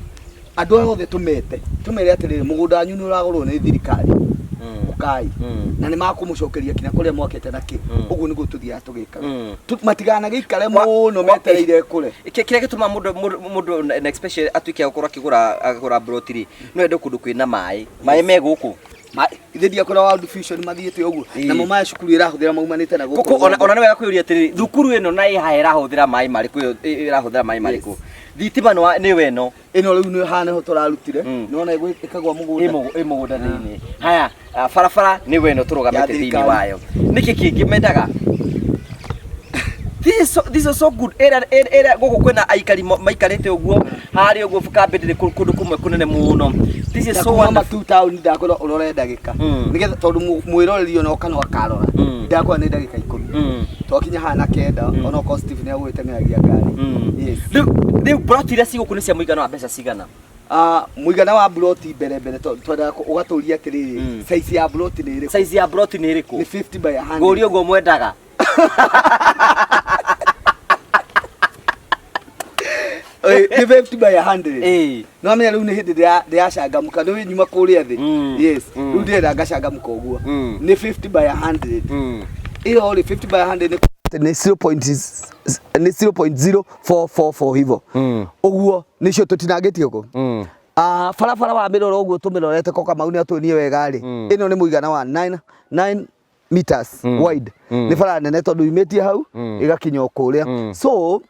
Andũ aya othe tũmete, tũmere atĩrĩrĩ, mũgũnda wanyu nĩ ũragũrwo nĩ thirikari. Ũkai. Na nĩ makũmũcokeria kinya kũrĩa mwakĩte na kĩ. Ũguo nĩguo tũthiaga tũgĩkaga. Matikanagĩikare mũno metereire kũre. Kĩrĩa gĩtũmaga mũndũ na especially atuĩke wa gũkorwo akĩgũra broti rĩ, no ende kũndũ kwĩna maĩ. Maĩ me gũkũ. Ithe ndiakora World Vision mathiĩte ũguo. Namo maya cukuru ĩrahũthĩra maumanĩte na gũkũ. Kũkũ, ona nĩ wega kwĩyũria atĩrĩrĩ, thukuru ĩno na ĩ haha ĩrahũthĩra maĩ marĩkũ, ĩyo ĩrahũthĩra maĩ marĩkũ? Thitima nĩ we ĩno. Ĩno rĩu nĩ haha nĩho tũrarutire. Nĩwona ĩkagwa mũgũnda. Ĩ mũgũnda thĩinĩ. Haya, barabara nĩ we ĩno tũrũgamĩte Ya thĩinĩ thirikari. wayo. Nĩkĩ kĩngĩ mendaga? This is so good. Area area gũkũ kwĩna aikari maikarĩte ũguo harĩa ũguo kambĩ ndĩrĩ kũndũ kũmwe kũnene mũno. This is so kuma wonderful. matu town ndakwĩra ũrore ndagĩka nĩgetha tondũ mwĩroreri ona ũka no akarora ndakwĩra nĩ ndagĩka 10 twakinya haha na 9 ona okorwo Steve nĩ agũgĩteng'eragia ngari. Yes. Rĩu plot iria ci gũkũ nĩ cia mũigana wa mbeca cigana? Ah, mũigana wa mburoti mbere mbere twendaga ũgatũria atĩrĩrĩ, size ya mburoti nĩ ĩrĩkũ? Size ya plot nĩ ĩrĩkũ? Nĩ 50 by 100. Ngũria ũguo mwendaga. Nĩ 50 by 100. No amenya rĩu nĩ hĩndĩ ndĩracangamũka, nĩ nyuma kũrĩa thĩ. Yes. Rĩu ndĩrenda ngacangamũka ũguo. Nĩ 50 by 100. Ĩyo rĩ, 50 by 100 nĩ nĩ 0.0444 hivyo. Ũguo nĩcio tũtinangĩtie ũguo. Ah, barabara wa mĩrora ũguo tũmĩrorete ko Kamau nĩ atũnie wega rĩ, ĩno nĩ mũigana wa 9 9 meters wide. Nĩ bara nene tondũ yumĩtie hau ĩgakinya o kũrĩa. So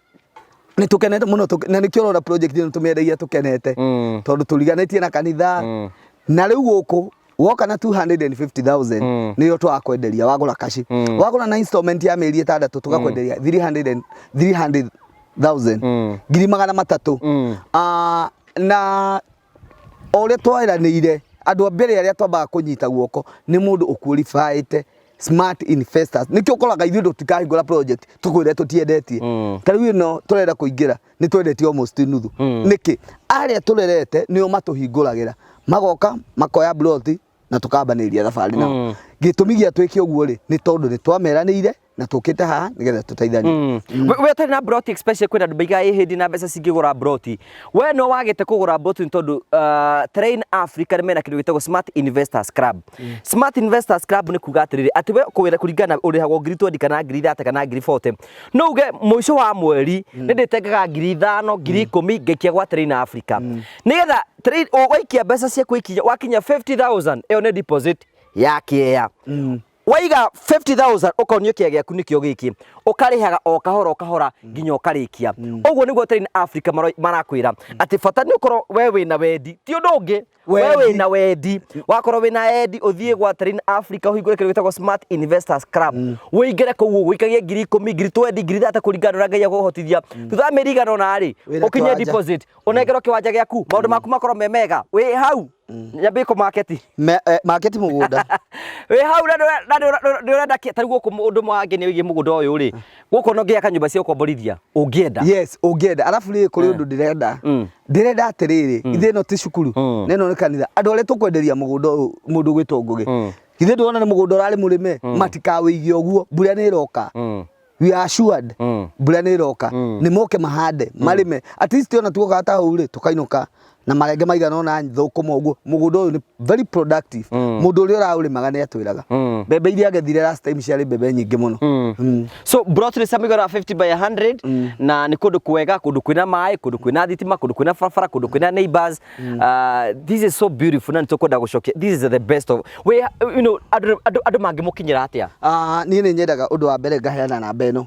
nĩ tũkenete mũno na nĩkĩo ũrona project ĩno tũmĩendagia tũkenete tondũ tũriganĩtie na kanitha na rĩu gũkũ woka na 250,000 nĩyo twakwenderia wagũra kaci, wagũra na installment ya mĩeri 6 tũgakwenderia 300 300,000, 300,000. Ah, na o ũrĩa tweranĩire, andũ a mbere arĩa twambaga kũnyita guoko nĩ mũndũ ũqualifyĩte, smart investors. Nĩkĩo ũkoraga ithuĩ tũtikahingũra project tũkwĩre tũtiendetie. Ta rĩu ĩno tũrenda kũingĩra nĩ twendetie almost nuthu. Nĩkĩ? Arĩa tũrerete nĩo matũhingũragĩra, magoka makoya ploti na tũkambanĩria thabarĩ nao. Gĩtũmi gĩa twĩke ũguo rĩ, nĩ tondũ nĩ twameranĩire na tũkĩte haha nĩgetha tũteithanie. We ũtarĩ na broti, especially kwĩna andũ maigaga ĩ hĩndĩ na mbeca cingĩgũra broti. We no wagĩte kũgũra broti nĩ tondũ Terrain Africa nĩ mena kĩndũ gĩtagwo Smart Investors Club. Smart Investors Club nĩ kuga atĩrĩrĩ, atĩ we kũwĩra kũringana na ũrĩhagwo ngiri 20 kana ngiri 30 kana ngiri 40, no uge mũico wa mweri nĩ ndĩtengaga ngiri 5, ngiri 10 ngaikia gwa Terrain Africa nĩgetha waikia mbeca ciaku ikinya wakinya 50,000, ĩyo nĩ deposit ya kĩea. Waiga 50,000 ũkonio kĩea gĩaku nĩkĩo gĩkĩ, ũkarĩhaga o kahora o kahora nginya ũkarĩkia. Ũguo nĩguo Terrain Africa marakwĩra atĩ bata nĩ ũkorwo we wĩna wendi, ti ũndũ ũngĩ. We Wendi. wĩna wendi, wakorwo wĩna wendi ũthiĩ gwa Terrain Africa ũhingũre kĩndũ gĩtagwo Smart Investors Club, ũingĩre kũu ũguo ũikagie ngiri 10, ngiri 20, ngiri 30 kũringana na ũrĩa Ngai agũhotithia. Thutha wa mĩeri igana ũna rĩ, Wĩna ũkinye kĩwanja. deposit, ũnengerwo kĩwanja gĩaku, maũndũ maku makorwo me mega. Wĩ hau nyambie kũ market. Market mũgũnda. Wĩ hau na nĩ ũrenda ta rĩu gũkũ ũndũ wangenia wĩgiĩ mũgũnda ũyũ rĩ, gũkũ no ngĩaka nyũmba cia gũkomborithia ũngĩenda. Yes, ũngĩenda. Arabu rĩ, kũrĩ ũndũ ndĩrenda. Ndĩrenda atĩrĩrĩ, ithuĩ ĩno ti cukuru na ĩno nĩ kanitha. Andũ arĩa tũkwenderia mũgũnda ũyũ, mũndũ ũgwĩtwo Ngũgĩ, githĩ ndũrona nĩ mũgũnda ũrarĩ mũrĩme? Matikawĩige ũguo, mbura nĩ ĩroka. We are assured mbura nĩ ĩroka. Nĩ moke mahande, marĩme. At least ona tuoka ta hau rĩ, tũkainũka na marenge maigana ũna, thũkũma ũguo. Mũgũnda ũyũ nĩ very productive. Mũndũ ũrĩa ũraũrĩmaga nĩ atwĩraga mbembe iria agethire last time ciarĩ mbembe nyingĩ mũno. So plot nĩ cia mũigana wa 50 by 100 na nĩ kũndũ kwega, kũndũ kwĩna maĩ, kũndũ kwĩna thitima, kũndũ kwĩna barabara, kũndũ kwĩna neighbors. This is so beautiful na nĩ tũkwenda gũcokia. This is the best of we you know andũ mangĩmũkinyĩra atĩa? Ah, niĩ nĩ nyendaga ũndũ wa mbere ngaheana namba ĩno.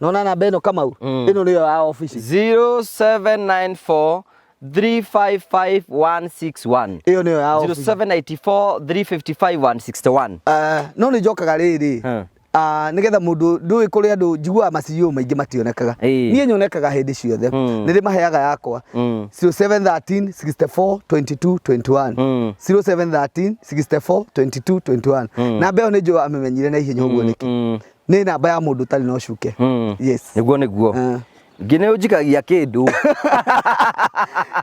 Nona namba ĩno, Kamau, ĩno nĩyo ya obici. 0794 355 161. Ĩyo nĩyo ya obici. 0794 355 161. Ah, no nĩ njokaga rĩrĩ, ah, nĩgetha mũndũ ndũĩ kũrĩ andũ njiguaga maciũ maingĩ mationekaga. Niĩ nyonekaga hĩndĩ ciothe. Nĩ ndĩmaheaga yakwa, 0713 64 22 21. 0713 64 22 21. Namba ĩyo nĩ njũĩ amĩmenyire na ihenya ũguo nĩkĩ. Nĩ namba ya mũndũ ũtarĩ na ũcuke. Yes. Nĩguo. Ngĩ nĩ ũnjikagia kĩndũ.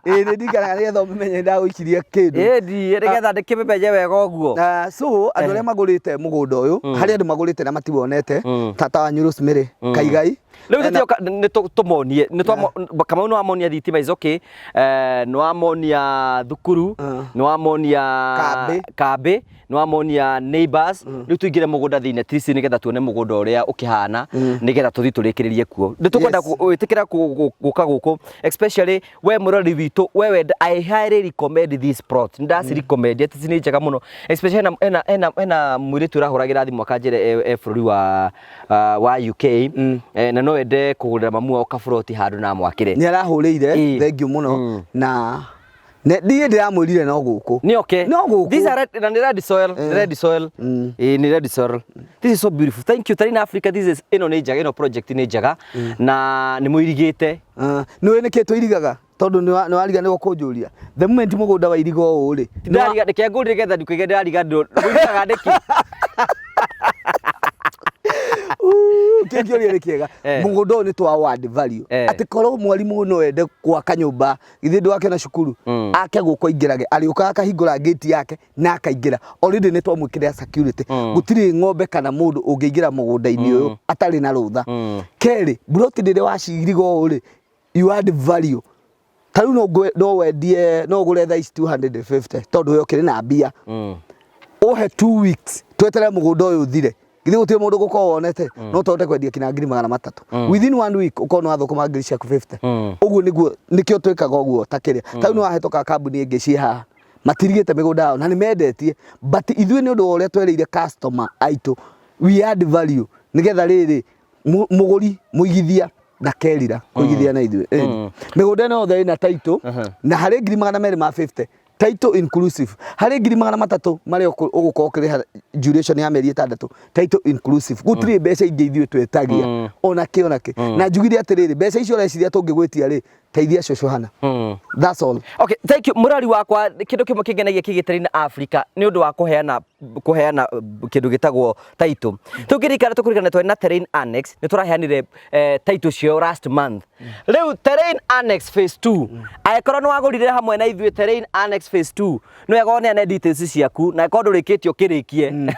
Ĩĩ, nĩ ndikaraga nĩgetha ũmĩmenye ndagũikirie kĩndũ. Ĩndi nĩgetha ndĩkĩmĩmenye wega ũguo. So andũ arĩa magũrĩte mũgũnda ũyũ, harĩ andũ magũrĩte na matiwonete, tata wanyu Rosemary Kaigai. Rĩu tũtioka nĩ tũmonie nĩ Kamau, nĩ wamonia thitima is okay, nĩ wamonia thukuru, nĩ wamonia Kambĩ. Kambĩ, nĩ wamonia neighbors. Rĩu tũingĩre mũgũnda thĩinĩ at least nĩgetha tuone mũgũnda ũrĩa ũkĩhana, nĩgetha tũthiĩ tũrĩkĩrĩrie kuo. Nĩ tũkwenda wĩtĩkĩra gũka gũkũ, especially we mũrori witũ, we wenda. I highly recommend this plot. Nĩ ndaci recommend atĩ ici nĩ njega mũno, especially hena mũirĩtu ũrahũragĩra thimũ akanjĩra e bũrũri wa UK, na no ende kũgũrĩra mamu wao kaburoti handũ na amwakĩre. Nĩ arahũrĩire. Ĩĩ. Thank you mũno. Na Ndiĩ ndĩramwĩrire no gũkũ. Nĩ okay. No gũkũ. These are red, na nĩ red soil, nĩ red soil. Ĩĩ nĩ red soil. This is so beautiful. Thank you Terrain Africa. This is ĩno nĩ njega, ĩno project nĩ njega na nĩ mũirigĩte. Ah, nĩ ũĩ nĩkĩ tũirigaga tondũ nĩ wariganĩrwo kũnjũria the moment mũgũnda wairiga ũũ rĩ Ndĩrariga reke ngũrie nĩgetha ndikũige ndĩrariga ndũ. Mũirigaga nĩkĩ? Kĩu kĩũria nĩ kĩega. Mũgũnda ũyũ nĩ twa add value. Atĩ korwo mwarimũ no ende gwaka nyũmba githĩ ndwakĩona cukuru ake gũkũ aingĩrage arĩũkaga akahingũra gate yake na akaingĩra. Already nĩ twamwĩkĩrĩra security. Gũtirĩ ng'ombe kana mũndũ ũngĩingĩra mũgũnda-inĩ ũyũ atarĩ na rũtha. Kerĩ, mburoti rĩrĩa waciriga ũũ rĩ, you add value. Ta rĩu no wendie no ũgũre thaa ici 250 tondũ we ũkĩrĩ na mbia. Ũhe 2 weeks tweterere mũgũnda ũyũ ũthire. Githĩ gũtirĩ mũndũ ũgũkorwo wonete no tũhote kwendia kinya 300,000. Within one week ũkorwo nĩ wathũkũma ngiri ciaku 50. Ũguo nĩguo nĩkĩo twĩkaga ũguo ta kĩrĩa. Ta rĩu nĩ wahĩtũka kambuni ĩngĩ ciĩ haha matirigĩte mĩgũnda yao na nĩ mendetie but ithuĩ nĩ ũndũ wa ũrĩa twerĩire customer aitũ we add value nĩgetha rĩrĩ mũgũri mũigithia ndakerira kũigithia na ithuĩ. Mĩgũnda ĩno yothe ĩna title na harĩ 250,000 title inclusive, harĩ 300,000 marĩa ũgũkorwo ũkĩrĩha duration ya mĩeri 6 title inclusive. Gũtirĩ mbeca ingĩ ithuĩ twĩtagia ona kĩ ona kĩ. Na njugire atĩrĩrĩ, mbeca icio ũreciria tũngĩgwĩtia rĩ, teithia cũcũ hana. That's all. Okay, thank you. Mũrori wakwa, kĩndũ kĩmwe kĩngenagia kĩgiĩ Terrain Africa nĩ ũndũ wa kũheana kĩndũ gĩtagwo title. Tũngĩririkana tũkũririkana twarĩ na Terrain Annex, nĩ tũraheanire title cio last month. Rĩu Terrain Annex phase 2, angĩkorwo nĩ wagũrire hamwe na ithuĩ Terrain Annex phase 2, nĩ wega ũneane details ciaku na angĩkorwo ndũrĩkĩtie ũkĩrĩkie.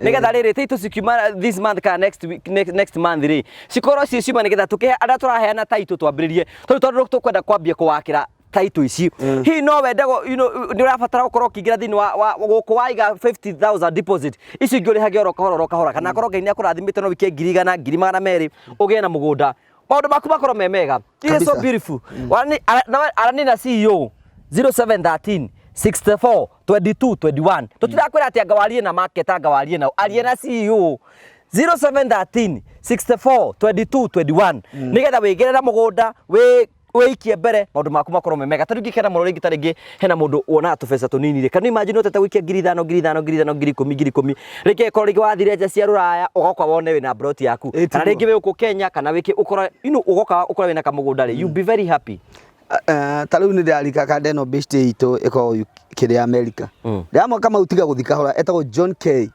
Nĩgetha rĩrĩ title cikiuma this month kana next week, next month rĩ, cikorwo ciĩ ciuma nĩgetha tũkĩhe arĩa tũraheana title twambĩrĩrie. Tondũ tũkwenda kwambia kũwakĩra title ici. Hihi no wende you know, nĩ ũrabatara gũkorwo ũkĩingĩra thĩinĩ wa gũkũ waiga 50,000 deposit icio ingĩ ũrĩhage oro kahora oro kahora, kana akorwo Ngai nĩ akũrathimĩte no wĩkie 100,000 200,000 ũgĩe na mũgũnda, maũndũ maku makorwo me mega. It is so beautiful. Arani na CEO 0713 64 22 21. Tũtirakwĩra atĩ anga warie na market, anga warie nao, arie na CEO 0713 64 22 21 nĩgetha wĩgĩre na mũgũnda wĩ wĩikie mbere maũndũ maku makorwo me mega. Ta rĩu ingĩkena mũno rĩngĩ ta rĩngĩ hena mũndũ wonaga tũbeca tũnini rĩ, can you imagine ũtete gũikia 5,000 5,000 5,000 10,000 10,000 rĩngĩ ĩkorwo rĩngĩ wathire nja cia rũraya ũgoka wone wĩna plot yaku, kana rĩngĩ wĩ gũkũ Kenya kana wĩkĩ ũkorwo you know ũgoka ũkorwo wĩna kamũgũnda rĩ, you be very happy. Ta rĩu nĩ ndĩrarika kanda ĩno best itũ ĩkoragwo kĩrĩa America. Ndĩramwĩra Kamau tiga gũthiĩ kahora, etagwo John K.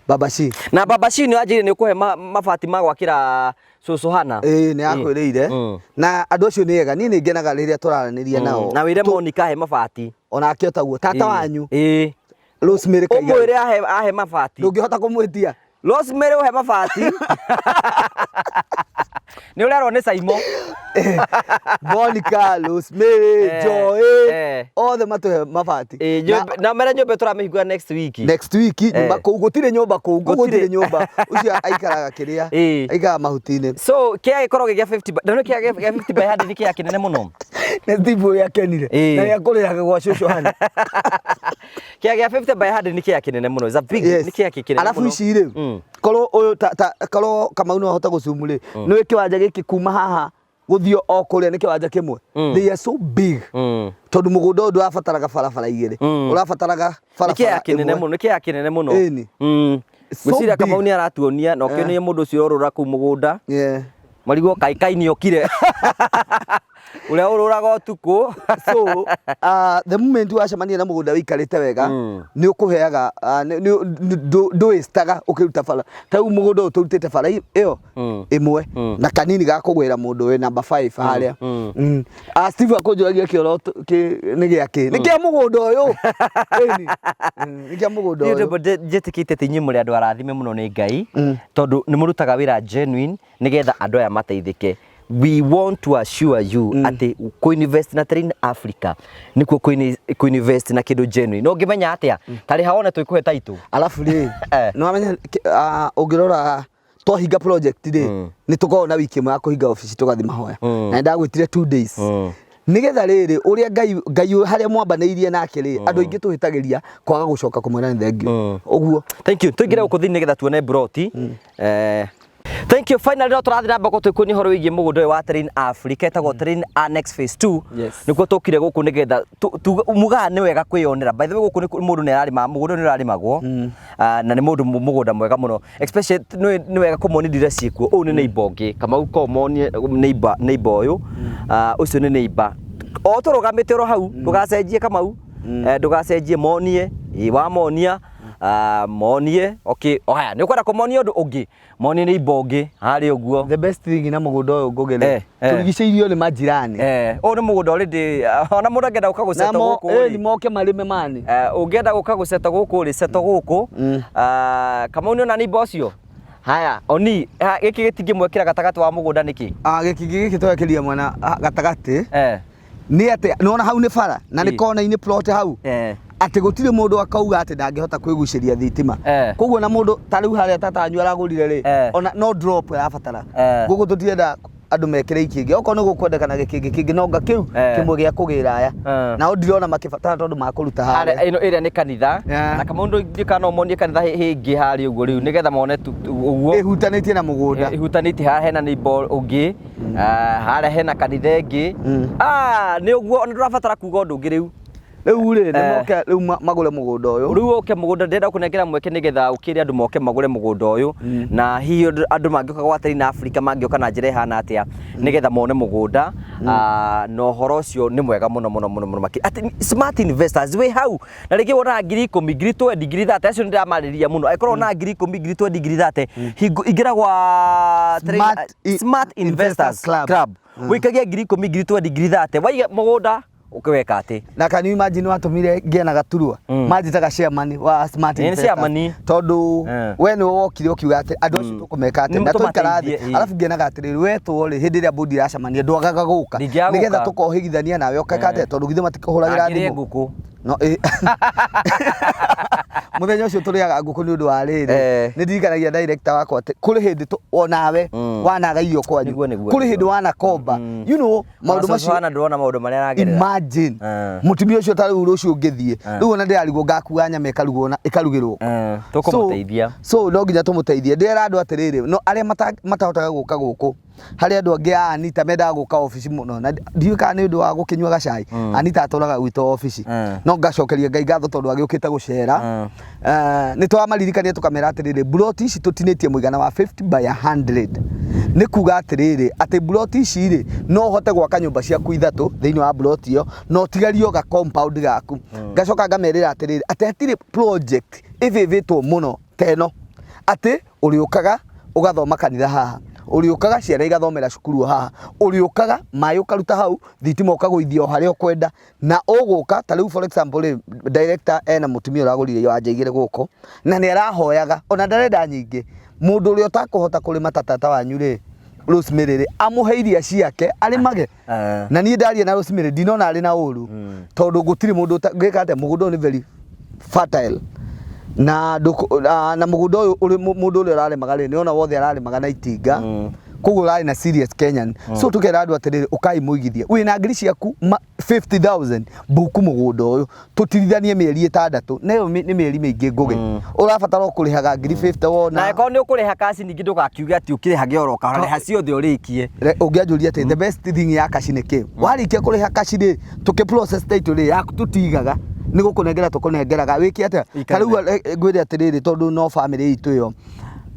Baba C. Na Baba C nĩ wanjĩrire nĩ ũkũhe mabati ma gwakĩra cũcũ Hana. Ĩĩ nĩ akwĩrĩire. Na andũ acio nĩ ega, niĩ nĩ ngenaga rĩrĩa tũraranĩria nao. Na wĩre Monica ahe mabati. Onake otaguo, tata wanyu. Rosemary Kaiga. Ũmwĩre ahe mabati. Ndũngĩhota kũmwĩtia. Rosemary ũhe mabati. Nĩ ũrerwo nĩ Saimo. Monica, Rosemary, Joy, othe matũhe mabati. Na mere nyũmba tũramĩhingũra next week. Next week nyũmba kũu gũtirĩ nyũmba kũu, gũtirĩ nyũmba. Ũcio aikaraga kĩrĩa, aikaraga mahuti-inĩ. So kĩa gĩkorwo gĩ gĩa 50 na nĩ kĩa gĩa 50 by 100 nĩ kĩa kĩnene mũno. Nĩ Steve ũrĩa akenire. Na nĩ akũrĩraga gwa cũcũ hana. Kĩa gĩa 50 by 100 nĩ kĩa kĩnene mũno. It's a big nĩ kĩa kĩnene mũno. Arabu ici rĩ, korwo ũyũ ta korwo Kamau no ahote gũcumu rĩ, nĩ kĩwanja gĩkĩ kuma haha gũthiĩ o kũrĩa nĩ kĩwanja kĩmwe. They are so big. Tondũ mũgũnda ũyũ ndũrabataraga barabara igĩrĩ, ũrabataraga barabara ĩmwe. Nĩ kĩaya kĩnene mũno. Ĩni. Ngwĩciria Kamau nĩ aratuonia na ũkĩonie mũndũ ũcio ũrorũra kũu mũgũnda. Marigwo kai kai nĩ okire. Ũrĩa ũrũraga ũtukũ. So, the moment wacemania na mũgũnda wĩikarĩte wega, nĩ ũkũheaga, ndũĩstaga ũkĩruta bara. Ta rĩu mũgũnda ũyũ tũrutĩte bara ĩyo ĩmwe na kanini ga kũgwĩra mũndũ wĩ number 5 harĩa. Steve akũnjũragia kĩoro nĩ gĩa kĩ? Nĩ kĩa mũgũnda ũyũ. Ĩni. Nĩ kĩa mũgũnda ũyũ. Njĩtĩkĩtie atĩ inyuĩ mũrĩ andũ arathime mũno nĩ Ngai, tondũ nĩ mũrutaga wĩra genuine nĩgetha andũ aya mateithĩke. We want to assure you atĩ kũ-invest na Terrain Africa nĩkuo kũ-invest na kĩndũ genuine. No ũngĩmenya atĩa? Ta rĩha wone twĩkũhe title. Alafu rĩ, nĩ wamenya ũngĩrora twahinga project rĩ, nĩ tũkoragwo na wiki ĩmwe ya kũhinga obici tũgathiĩ mahoya. Na nĩ ndagwĩtire 2 days. Nĩgetha rĩrĩ ũrĩa Ngai Ngai harĩa mwambanĩirie nake rĩ, andũ aingĩ tũhĩtagĩria kwaga gũcoka kũmwĩra nĩ thank you. Ũguo. Thank you. Tũingĩre gũkũ thĩinĩ nĩgetha tuone broti. Thank Thank you. Finally no tũrathiĩ na mbere tũkuonia ũhoro wĩgiĩ mũgũnda ũyũ wa Terrain Africa ĩtagwo Terrain Annex Phase 2. Yes. Nĩkuo tũkire gũkũ nĩgetha mugaga nĩ wega kwĩyonera. By the way gũkũ nĩ mũndũ nĩ ararĩma, mũgũnda ũyũ nĩ ũrarĩmagwo. Ah, na nĩ mũndũ mũgũnda mwega mũno. Especially nĩ wega kũmonia ndira ciĩkuo. Ũyũ nĩ neighbor ũngĩ. Kamau ko monie neighbor neighbor ũyũ. Ah, ũcio nĩ neighbor. O tũrũgamĩte oro hau, ndũgacenjie Kamau. Eh, ndũgacenjie monie. Ĩ, wamonia ah, monie okay haya nĩ ũkwenda kũmonia ũndũ ũngĩ monie nĩ ibo ũngĩ harĩa ũguo. The best thing na mũgũnda ũyũ Ngũgĩ rĩ, Eh, eh. tũrigicĩirio nĩ majirani. Eh, ũyũ nĩ mũgũnda already ona mũndũ angĩenda gũka gũceta Namo gũkũ eh, rĩ nĩ moke marĩme mani. Eh, ũngĩenda gũka gũceta gũkũ rĩ ceto gũkũ. Ah, Kamau nĩ ona nĩ ũcio haya oni ha, gĩkĩ gĩtingĩmwekĩra gatagatĩ wa mũgũnda nĩkĩ? Ah, gĩkĩngĩ gĩkĩ twekĩria mwena ah, gatagatĩ Eh, nĩ atĩ nĩwona hau nĩ bara na nĩ Ĩ. kona-inĩ plot hau eh, atĩ gũtirĩ mũndũ akauga atĩ ndangĩhota kwĩgucĩria thitima. Eh. Koguo na mũndũ ta rĩu harĩa tata wanyu aragũrire rĩ, Eh. ona no drop arabatara. Eh. Gũkũ tũtirenda andũ mekĩre ikĩngĩ okorwo nĩ gũkwendekana gĩkĩngĩ kĩngĩ no nga kĩu Eh. kĩmwe gĩa kũgĩra aya. Eh. Nao ndirona makĩbatara tondũ makũruta harĩa harĩa. ĩno ĩrĩa nĩ kanitha. Yeah. Na Kamau ndũ kana monie kanitha hĩngĩ harĩa ũguo rĩu nĩgetha mone ũguo Ĩhutanĩtie na mũgũnda. Ihutanĩtie haha hena neighbor ũngĩ. Ah, harĩa hena kanitha ĩngĩ. Ah, nĩ ũguo ona ndũrabatara kuga ũndũ ũngĩ rĩu. Rĩu rĩ nĩ Eh. moke rĩu magũre mũgũnda ũyũ. Rĩu ũke mũgũnda ndĩrenda kũnengera mweke nĩgetha ũkĩre andũ moke magũre mũgũnda ũyũ na hihi andũ mangĩũka gwa Terrain Africa mangĩũka na njĩra ĩhana atĩa nĩgetha mone mũgũnda. Ah, na ũhoro ũcio nĩ mwega mũno mũno mũno mũno makĩria atĩ smart investors wĩ hau na rĩngĩ wonaga 10,000 20,000 30,000 acio nĩ ndĩramarĩria mũno angĩkorwo wonaga 10,000 20,000 30,000 hingo ingĩra gwa Smart Smart Investors Investors Club. Club wĩikagie 10,000 20,000 30,000 waiga mũgũnda ũkĩweka atĩ Na can you imagine watũmire ngĩe na gaturwa manjĩtaga chairman wa Smart Ĩ, nĩ Investors. chairman. Tondũ Eh. we nĩwe wokire ũkiuga atĩ andũ acio tũkũmeka atĩ Nĩ na twaikara tũmateithie, thĩ ĩ. arabu ngĩonaga atĩrĩrĩ wetwo rĩ hĩndĩ ĩrĩa bodi iracemania ndwagaga gũka Ndingĩaga nĩgetha gũka. tũkohĩgithania nawe ũkeka atĩa tondũ githĩ matikũhũragĩra Angĩrĩe thimũ ngũkũ. No, ĩ. Mũthenya ũcio tũrĩaga ngũkũ nĩ ũndũ wa rĩrĩ Eh. nĩ ndirikanagia director wakwa atĩ kũrĩ hĩndĩ onawe wanaga irio kwanyu Nĩguo, nĩguo, kũrĩ hĩndĩ nĩguo. wanakomba you know maũndũ macio hana ndũrona maũndũ marĩa aragerera. Imagine Eh. mũtumia ũcio ta rĩu rũciũ ũngĩthiĩ rĩu ona ndĩrarigwo ngakua nyama ĩkarugwo na ĩkarugĩrwo. Eh, tũkũmũteithia. So no nginya tũmũteithie. Ndĩrera andũ atĩrĩrĩ no arĩa matahotaga gũka gũkũ harĩ andũ angĩ a Anita mendaga gũka obici mũno na ndiũĩ kana nĩ ũndũ wa gũkĩnyua gacai. Anita atũraga gwitũ obici no ngacokeria Ngai ngatho tondũ agĩũkĩte gũcera. Eh, nĩ twamaririkania tũkamera atĩrĩrĩ mburoti ici tũtinĩtie mũigana wa 50 by 100 nĩ kuga atĩrĩrĩ atĩ mburoti ici rĩ no ũhote gwaka nyũmba ciaku ithatũ thĩinĩ wa mburoti ĩyo na ũtigarie ga compound gaku. Ngacoka ngamerĩra atĩrĩrĩ atĩ hatirĩ project ĩvĩvĩtwo mũno ta ĩno atĩ ũrĩũkaga ũgathoma kanitha haha ũrĩũkaga ciana igathomera cukuru o haha ũrĩũkaga maĩ ũkaruta hau thitima ũkagũithia o harĩa ũkwenda na ũgũka ta rĩu for example rĩ director ena mũtumia ũragũrire wanja igĩrĩ gũkũ na nĩ arahoyaga ona ndarenda nyingĩ mũndũ ũrĩa ũtakũhota kũrĩma ta tata wanyu rĩ Rosemary rĩ amũhe iria ciake arĩmage. Eh. Na niĩ ndaria na Rosemary ndinona arĩ na ũru tondũ gũtirĩ mũndũ ngĩka atĩa mũgũnda ũyũ nĩ very fertile na na mũgũnda ũyũ mũndũ ũrĩa ũrarĩmaga rĩ nĩona wothe ararĩmaga na itinga koguo ũrarĩ na serious Kenyan. So tũkera andũ atĩrĩrĩ ũkai mũigithie wĩna ngiri ciaku 50,000 mbuku mũgũnda ũyũ tũtirithanie mĩeri 6 na ĩyo nĩ mĩeri mĩingĩ Ngũgĩ ũrabatara o kũrĩhaga ngiri 50 wona. Na angĩkorwo nĩ ũkũrĩha kaci ningĩ ndũgakiuge atĩ ũkĩrĩhage oro kahora rĩha ciothe ũrĩkie. Ũngĩanjũria atĩ the best thing ya kaci nĩ kĩ warĩkia kũrĩha kaci rĩ tũkĩ process title rĩ yaku tũtigaga nĩ gũkũnengera tũkũnengeraga wĩke atĩa ta rĩu ngwĩre atĩrĩrĩ tondũ no family itũ ĩyo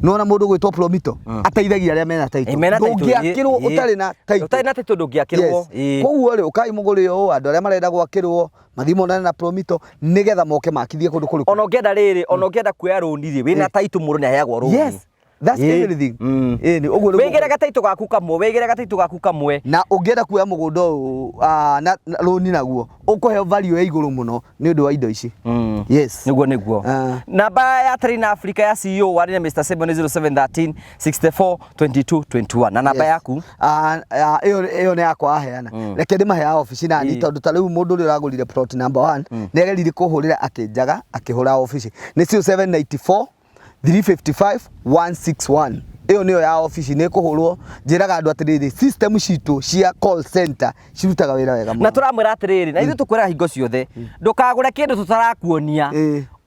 nĩwona mũndũ gwĩtwo Promito ateithagia arĩa mena title Ĩ, mena title, ndũngĩakĩrwo ĩ, ĩ. ũtarĩ na title Ũtarĩ na title ndũngĩakĩrwo. Yes. Ĩ. Koguo rĩ ũkai mũgũre ũũ andũ arĩa marenda gwakĩrwo mathiĩ monane na Promito nĩgetha moke makithie kũndũ kũrĩkũ. Ona ũngĩenda rĩrĩ ona ũngĩenda kuoya rũni rĩ wĩna title mũndũ nĩ aheagwo rũni. Yes, that's Ĩ. everything. Ĩ, nĩ ũguo nĩguo Wĩigĩre gataitũ gaku kamwe wĩigĩre gataitũ gaku kamwe. Na ũngĩenda kuoya mũgũnda ũyũ na rũni naguo ũkũheo value ya igũrũ mũno nĩ ũndũ wa indo ici. Yes. Nĩguo nĩguo. Namba ya Terrain Africa ya CEO warĩ na Mr. Simon 0713 64 22 21 na namba yaku Ĩyo ĩyo nĩ yakwa aheana reke ndĩmahe ya obici nani tondũ ta rĩu mũndũ ũrĩa ũragũrire plot number 1 nĩ ageririe kũhũrĩra akĩnjaga akĩhũra obici nĩ 0794 355 161 ĩyo nĩyo ya obici nĩ ĩkũhũrwo njĩraga andũ atĩrĩrĩ system citũ cia call center cirutaga wĩra wega na mũno. tũramwĩra atĩrĩrĩ na ithuĩ tũkwĩraga hingo ciothe ndũkagũre kĩndũ tũtarakuonia.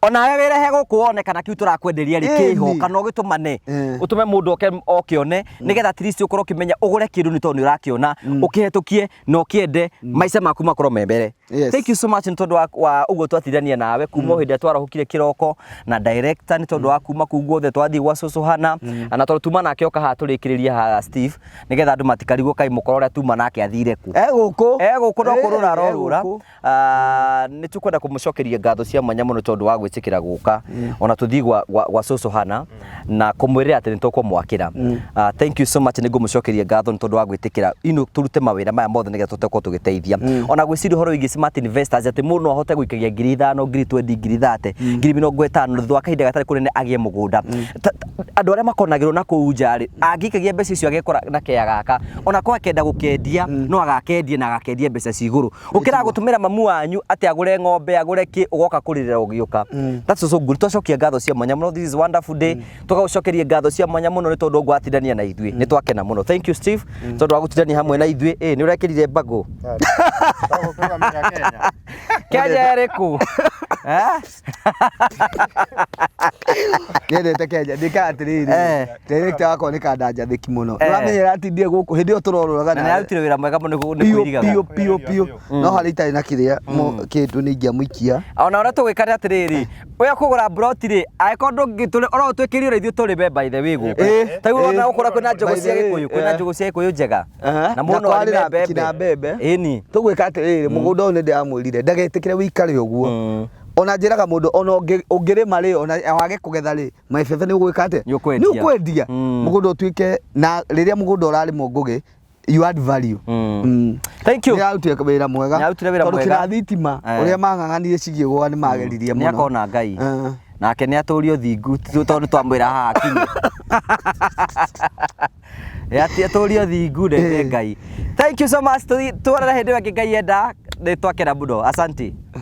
Onawe wĩrehe gũkũ wone kana kĩu tũrakwenderia rĩ kĩho Ĩni. kana ũgĩtũmane, Eh. ũtũme mũndũ oke okĩone, nĩgetha at least ũkorwo ũkĩmenya ũgũre kĩndũ nĩ tondũ nĩ ũrakĩona, ũkĩhetũkie na ũkĩende, maica maku makorwo me mbere. Yes. Thank you so much nĩ tondũ wa ũguo twatindania nawe kuma o hĩndĩ ĩrĩa twarahũkire kĩroko na director, nĩ tondũ wa kuma kũu guothe twathiĩ gwa cũcũ hana, na tondũ tuma nake oka haha tũrĩkĩrĩrie haha Steve, nĩgetha andũ matikarigwo kaĩ mũkora ũrĩa tuma nake athire kũ. E gũkũ. E gũkũ no kũrũra arorũra. Gũkũ. Ah, nĩ tũkwenda kũmũcokeria ngatho cia mwanya mũno tondũ wa gwĩtĩkĩra gũka ona tũthiĩ gwa cũcũ hana na kũmwĩrĩra atĩ nĩ tũkũmwakĩra. Ah, thank you so much, nĩ ngũmũcokeria ngatho nĩ tondũ wa gwĩtĩkĩra ino tũrute mawĩra maya mothe nĩgetha tũhote gũkorwo tũgĩteithia. Ona gwĩciria ũhoro wĩgiĩ smart investors, atĩ mũndũ no ahote gũikagia 5,000, 20,000, 30,000, 50,000, thutha wa kahinda gatarĩ kũnene agĩe mũgũnda. Andũ arĩa makonagĩrwo na kũu nja rĩ, angĩikagia mbeca icio agekora na kea gaka, ona ko akenda gũkendia no agakendia na agakendia mbeca ci igũrũ ũkĩra gũtũmĩra mamu wanyu atĩ agũre ng'ombe, agũre kĩ, ũgoka kũrĩrĩra ũgĩũka. That's so good. Twacokia ngatho cia mwanya mũno. This is wonderful day. Tũgagũcokeria ngatho cia mwanya mũno nĩ tondũ ũguo watindania na ithuĩ, nĩ twakena mũno. Thank you, Steve, tondũ wa gũtindania hamwe na ithuĩ. Ĩ nĩ ũrekĩrire mbagũ Kenya. Kenya ĩrĩkũ? Eh? Nyendete Kenya ndikaga atĩrĩrĩ, director wakwa nĩ kanda njathĩki mũno. Nĩwamenyera atindie gũkũ hĩndĩ ĩyo tũrorũraga Na nĩ arutire wĩra mwega mũno nĩ biũ kwĩrigaga. Biũ biũ biũ, no harĩa itarĩ na kĩrĩa kĩndũ nĩ ingĩamũikia. Ona ũrĩa tũgwĩka nĩ atĩrĩrĩ, ũrĩa kũgũra mburoti rĩ, angĩkorwo ndũngĩtũrĩ oro ũtwĩkĩrie ũrĩa ithuĩ tũrĩme, by the way, gũkũ ta rĩu ona gũkũ kwĩna njũgũ By the cia way, Gĩkũyũ, kwĩna njũgũ cia Gĩkũyũ njega na mũndũ no kwarĩ arĩme na mbembe kinya mbembe. Ĩni. Tũgwĩka atĩrĩrĩ, mũgũnda ũyũ nĩ ndĩramwĩrire ndagetĩkĩre wĩikare ũguo. Ona njĩraga mũndũ ona ũngĩrĩma rĩ, ona wage kũgetha rĩ, mabebe nĩ ũgwĩka atĩa? Nĩ ũkwendia. Nĩ ũkwendia. Mũgũnda ũtuĩke na rĩrĩa mũgũnda ũrarĩmwo ngũgĩ, you add value. Thank you. Nĩ arutire wĩra mwega. Nĩ arutire wĩra Tondũ mwega. kĩra thitima ũrĩa mang'ang'anire cigĩgũa nĩ mageririe Nĩ mũno. akona Ngai nake nĩ atũrio thingu tondũ twamwĩra haha akinye ati atũrio thingu ndende Ngai. Thank you so much. Tuonane hĩndĩ ĩyo ĩngĩ Ngai enda. Nĩ twakena mũno, asante.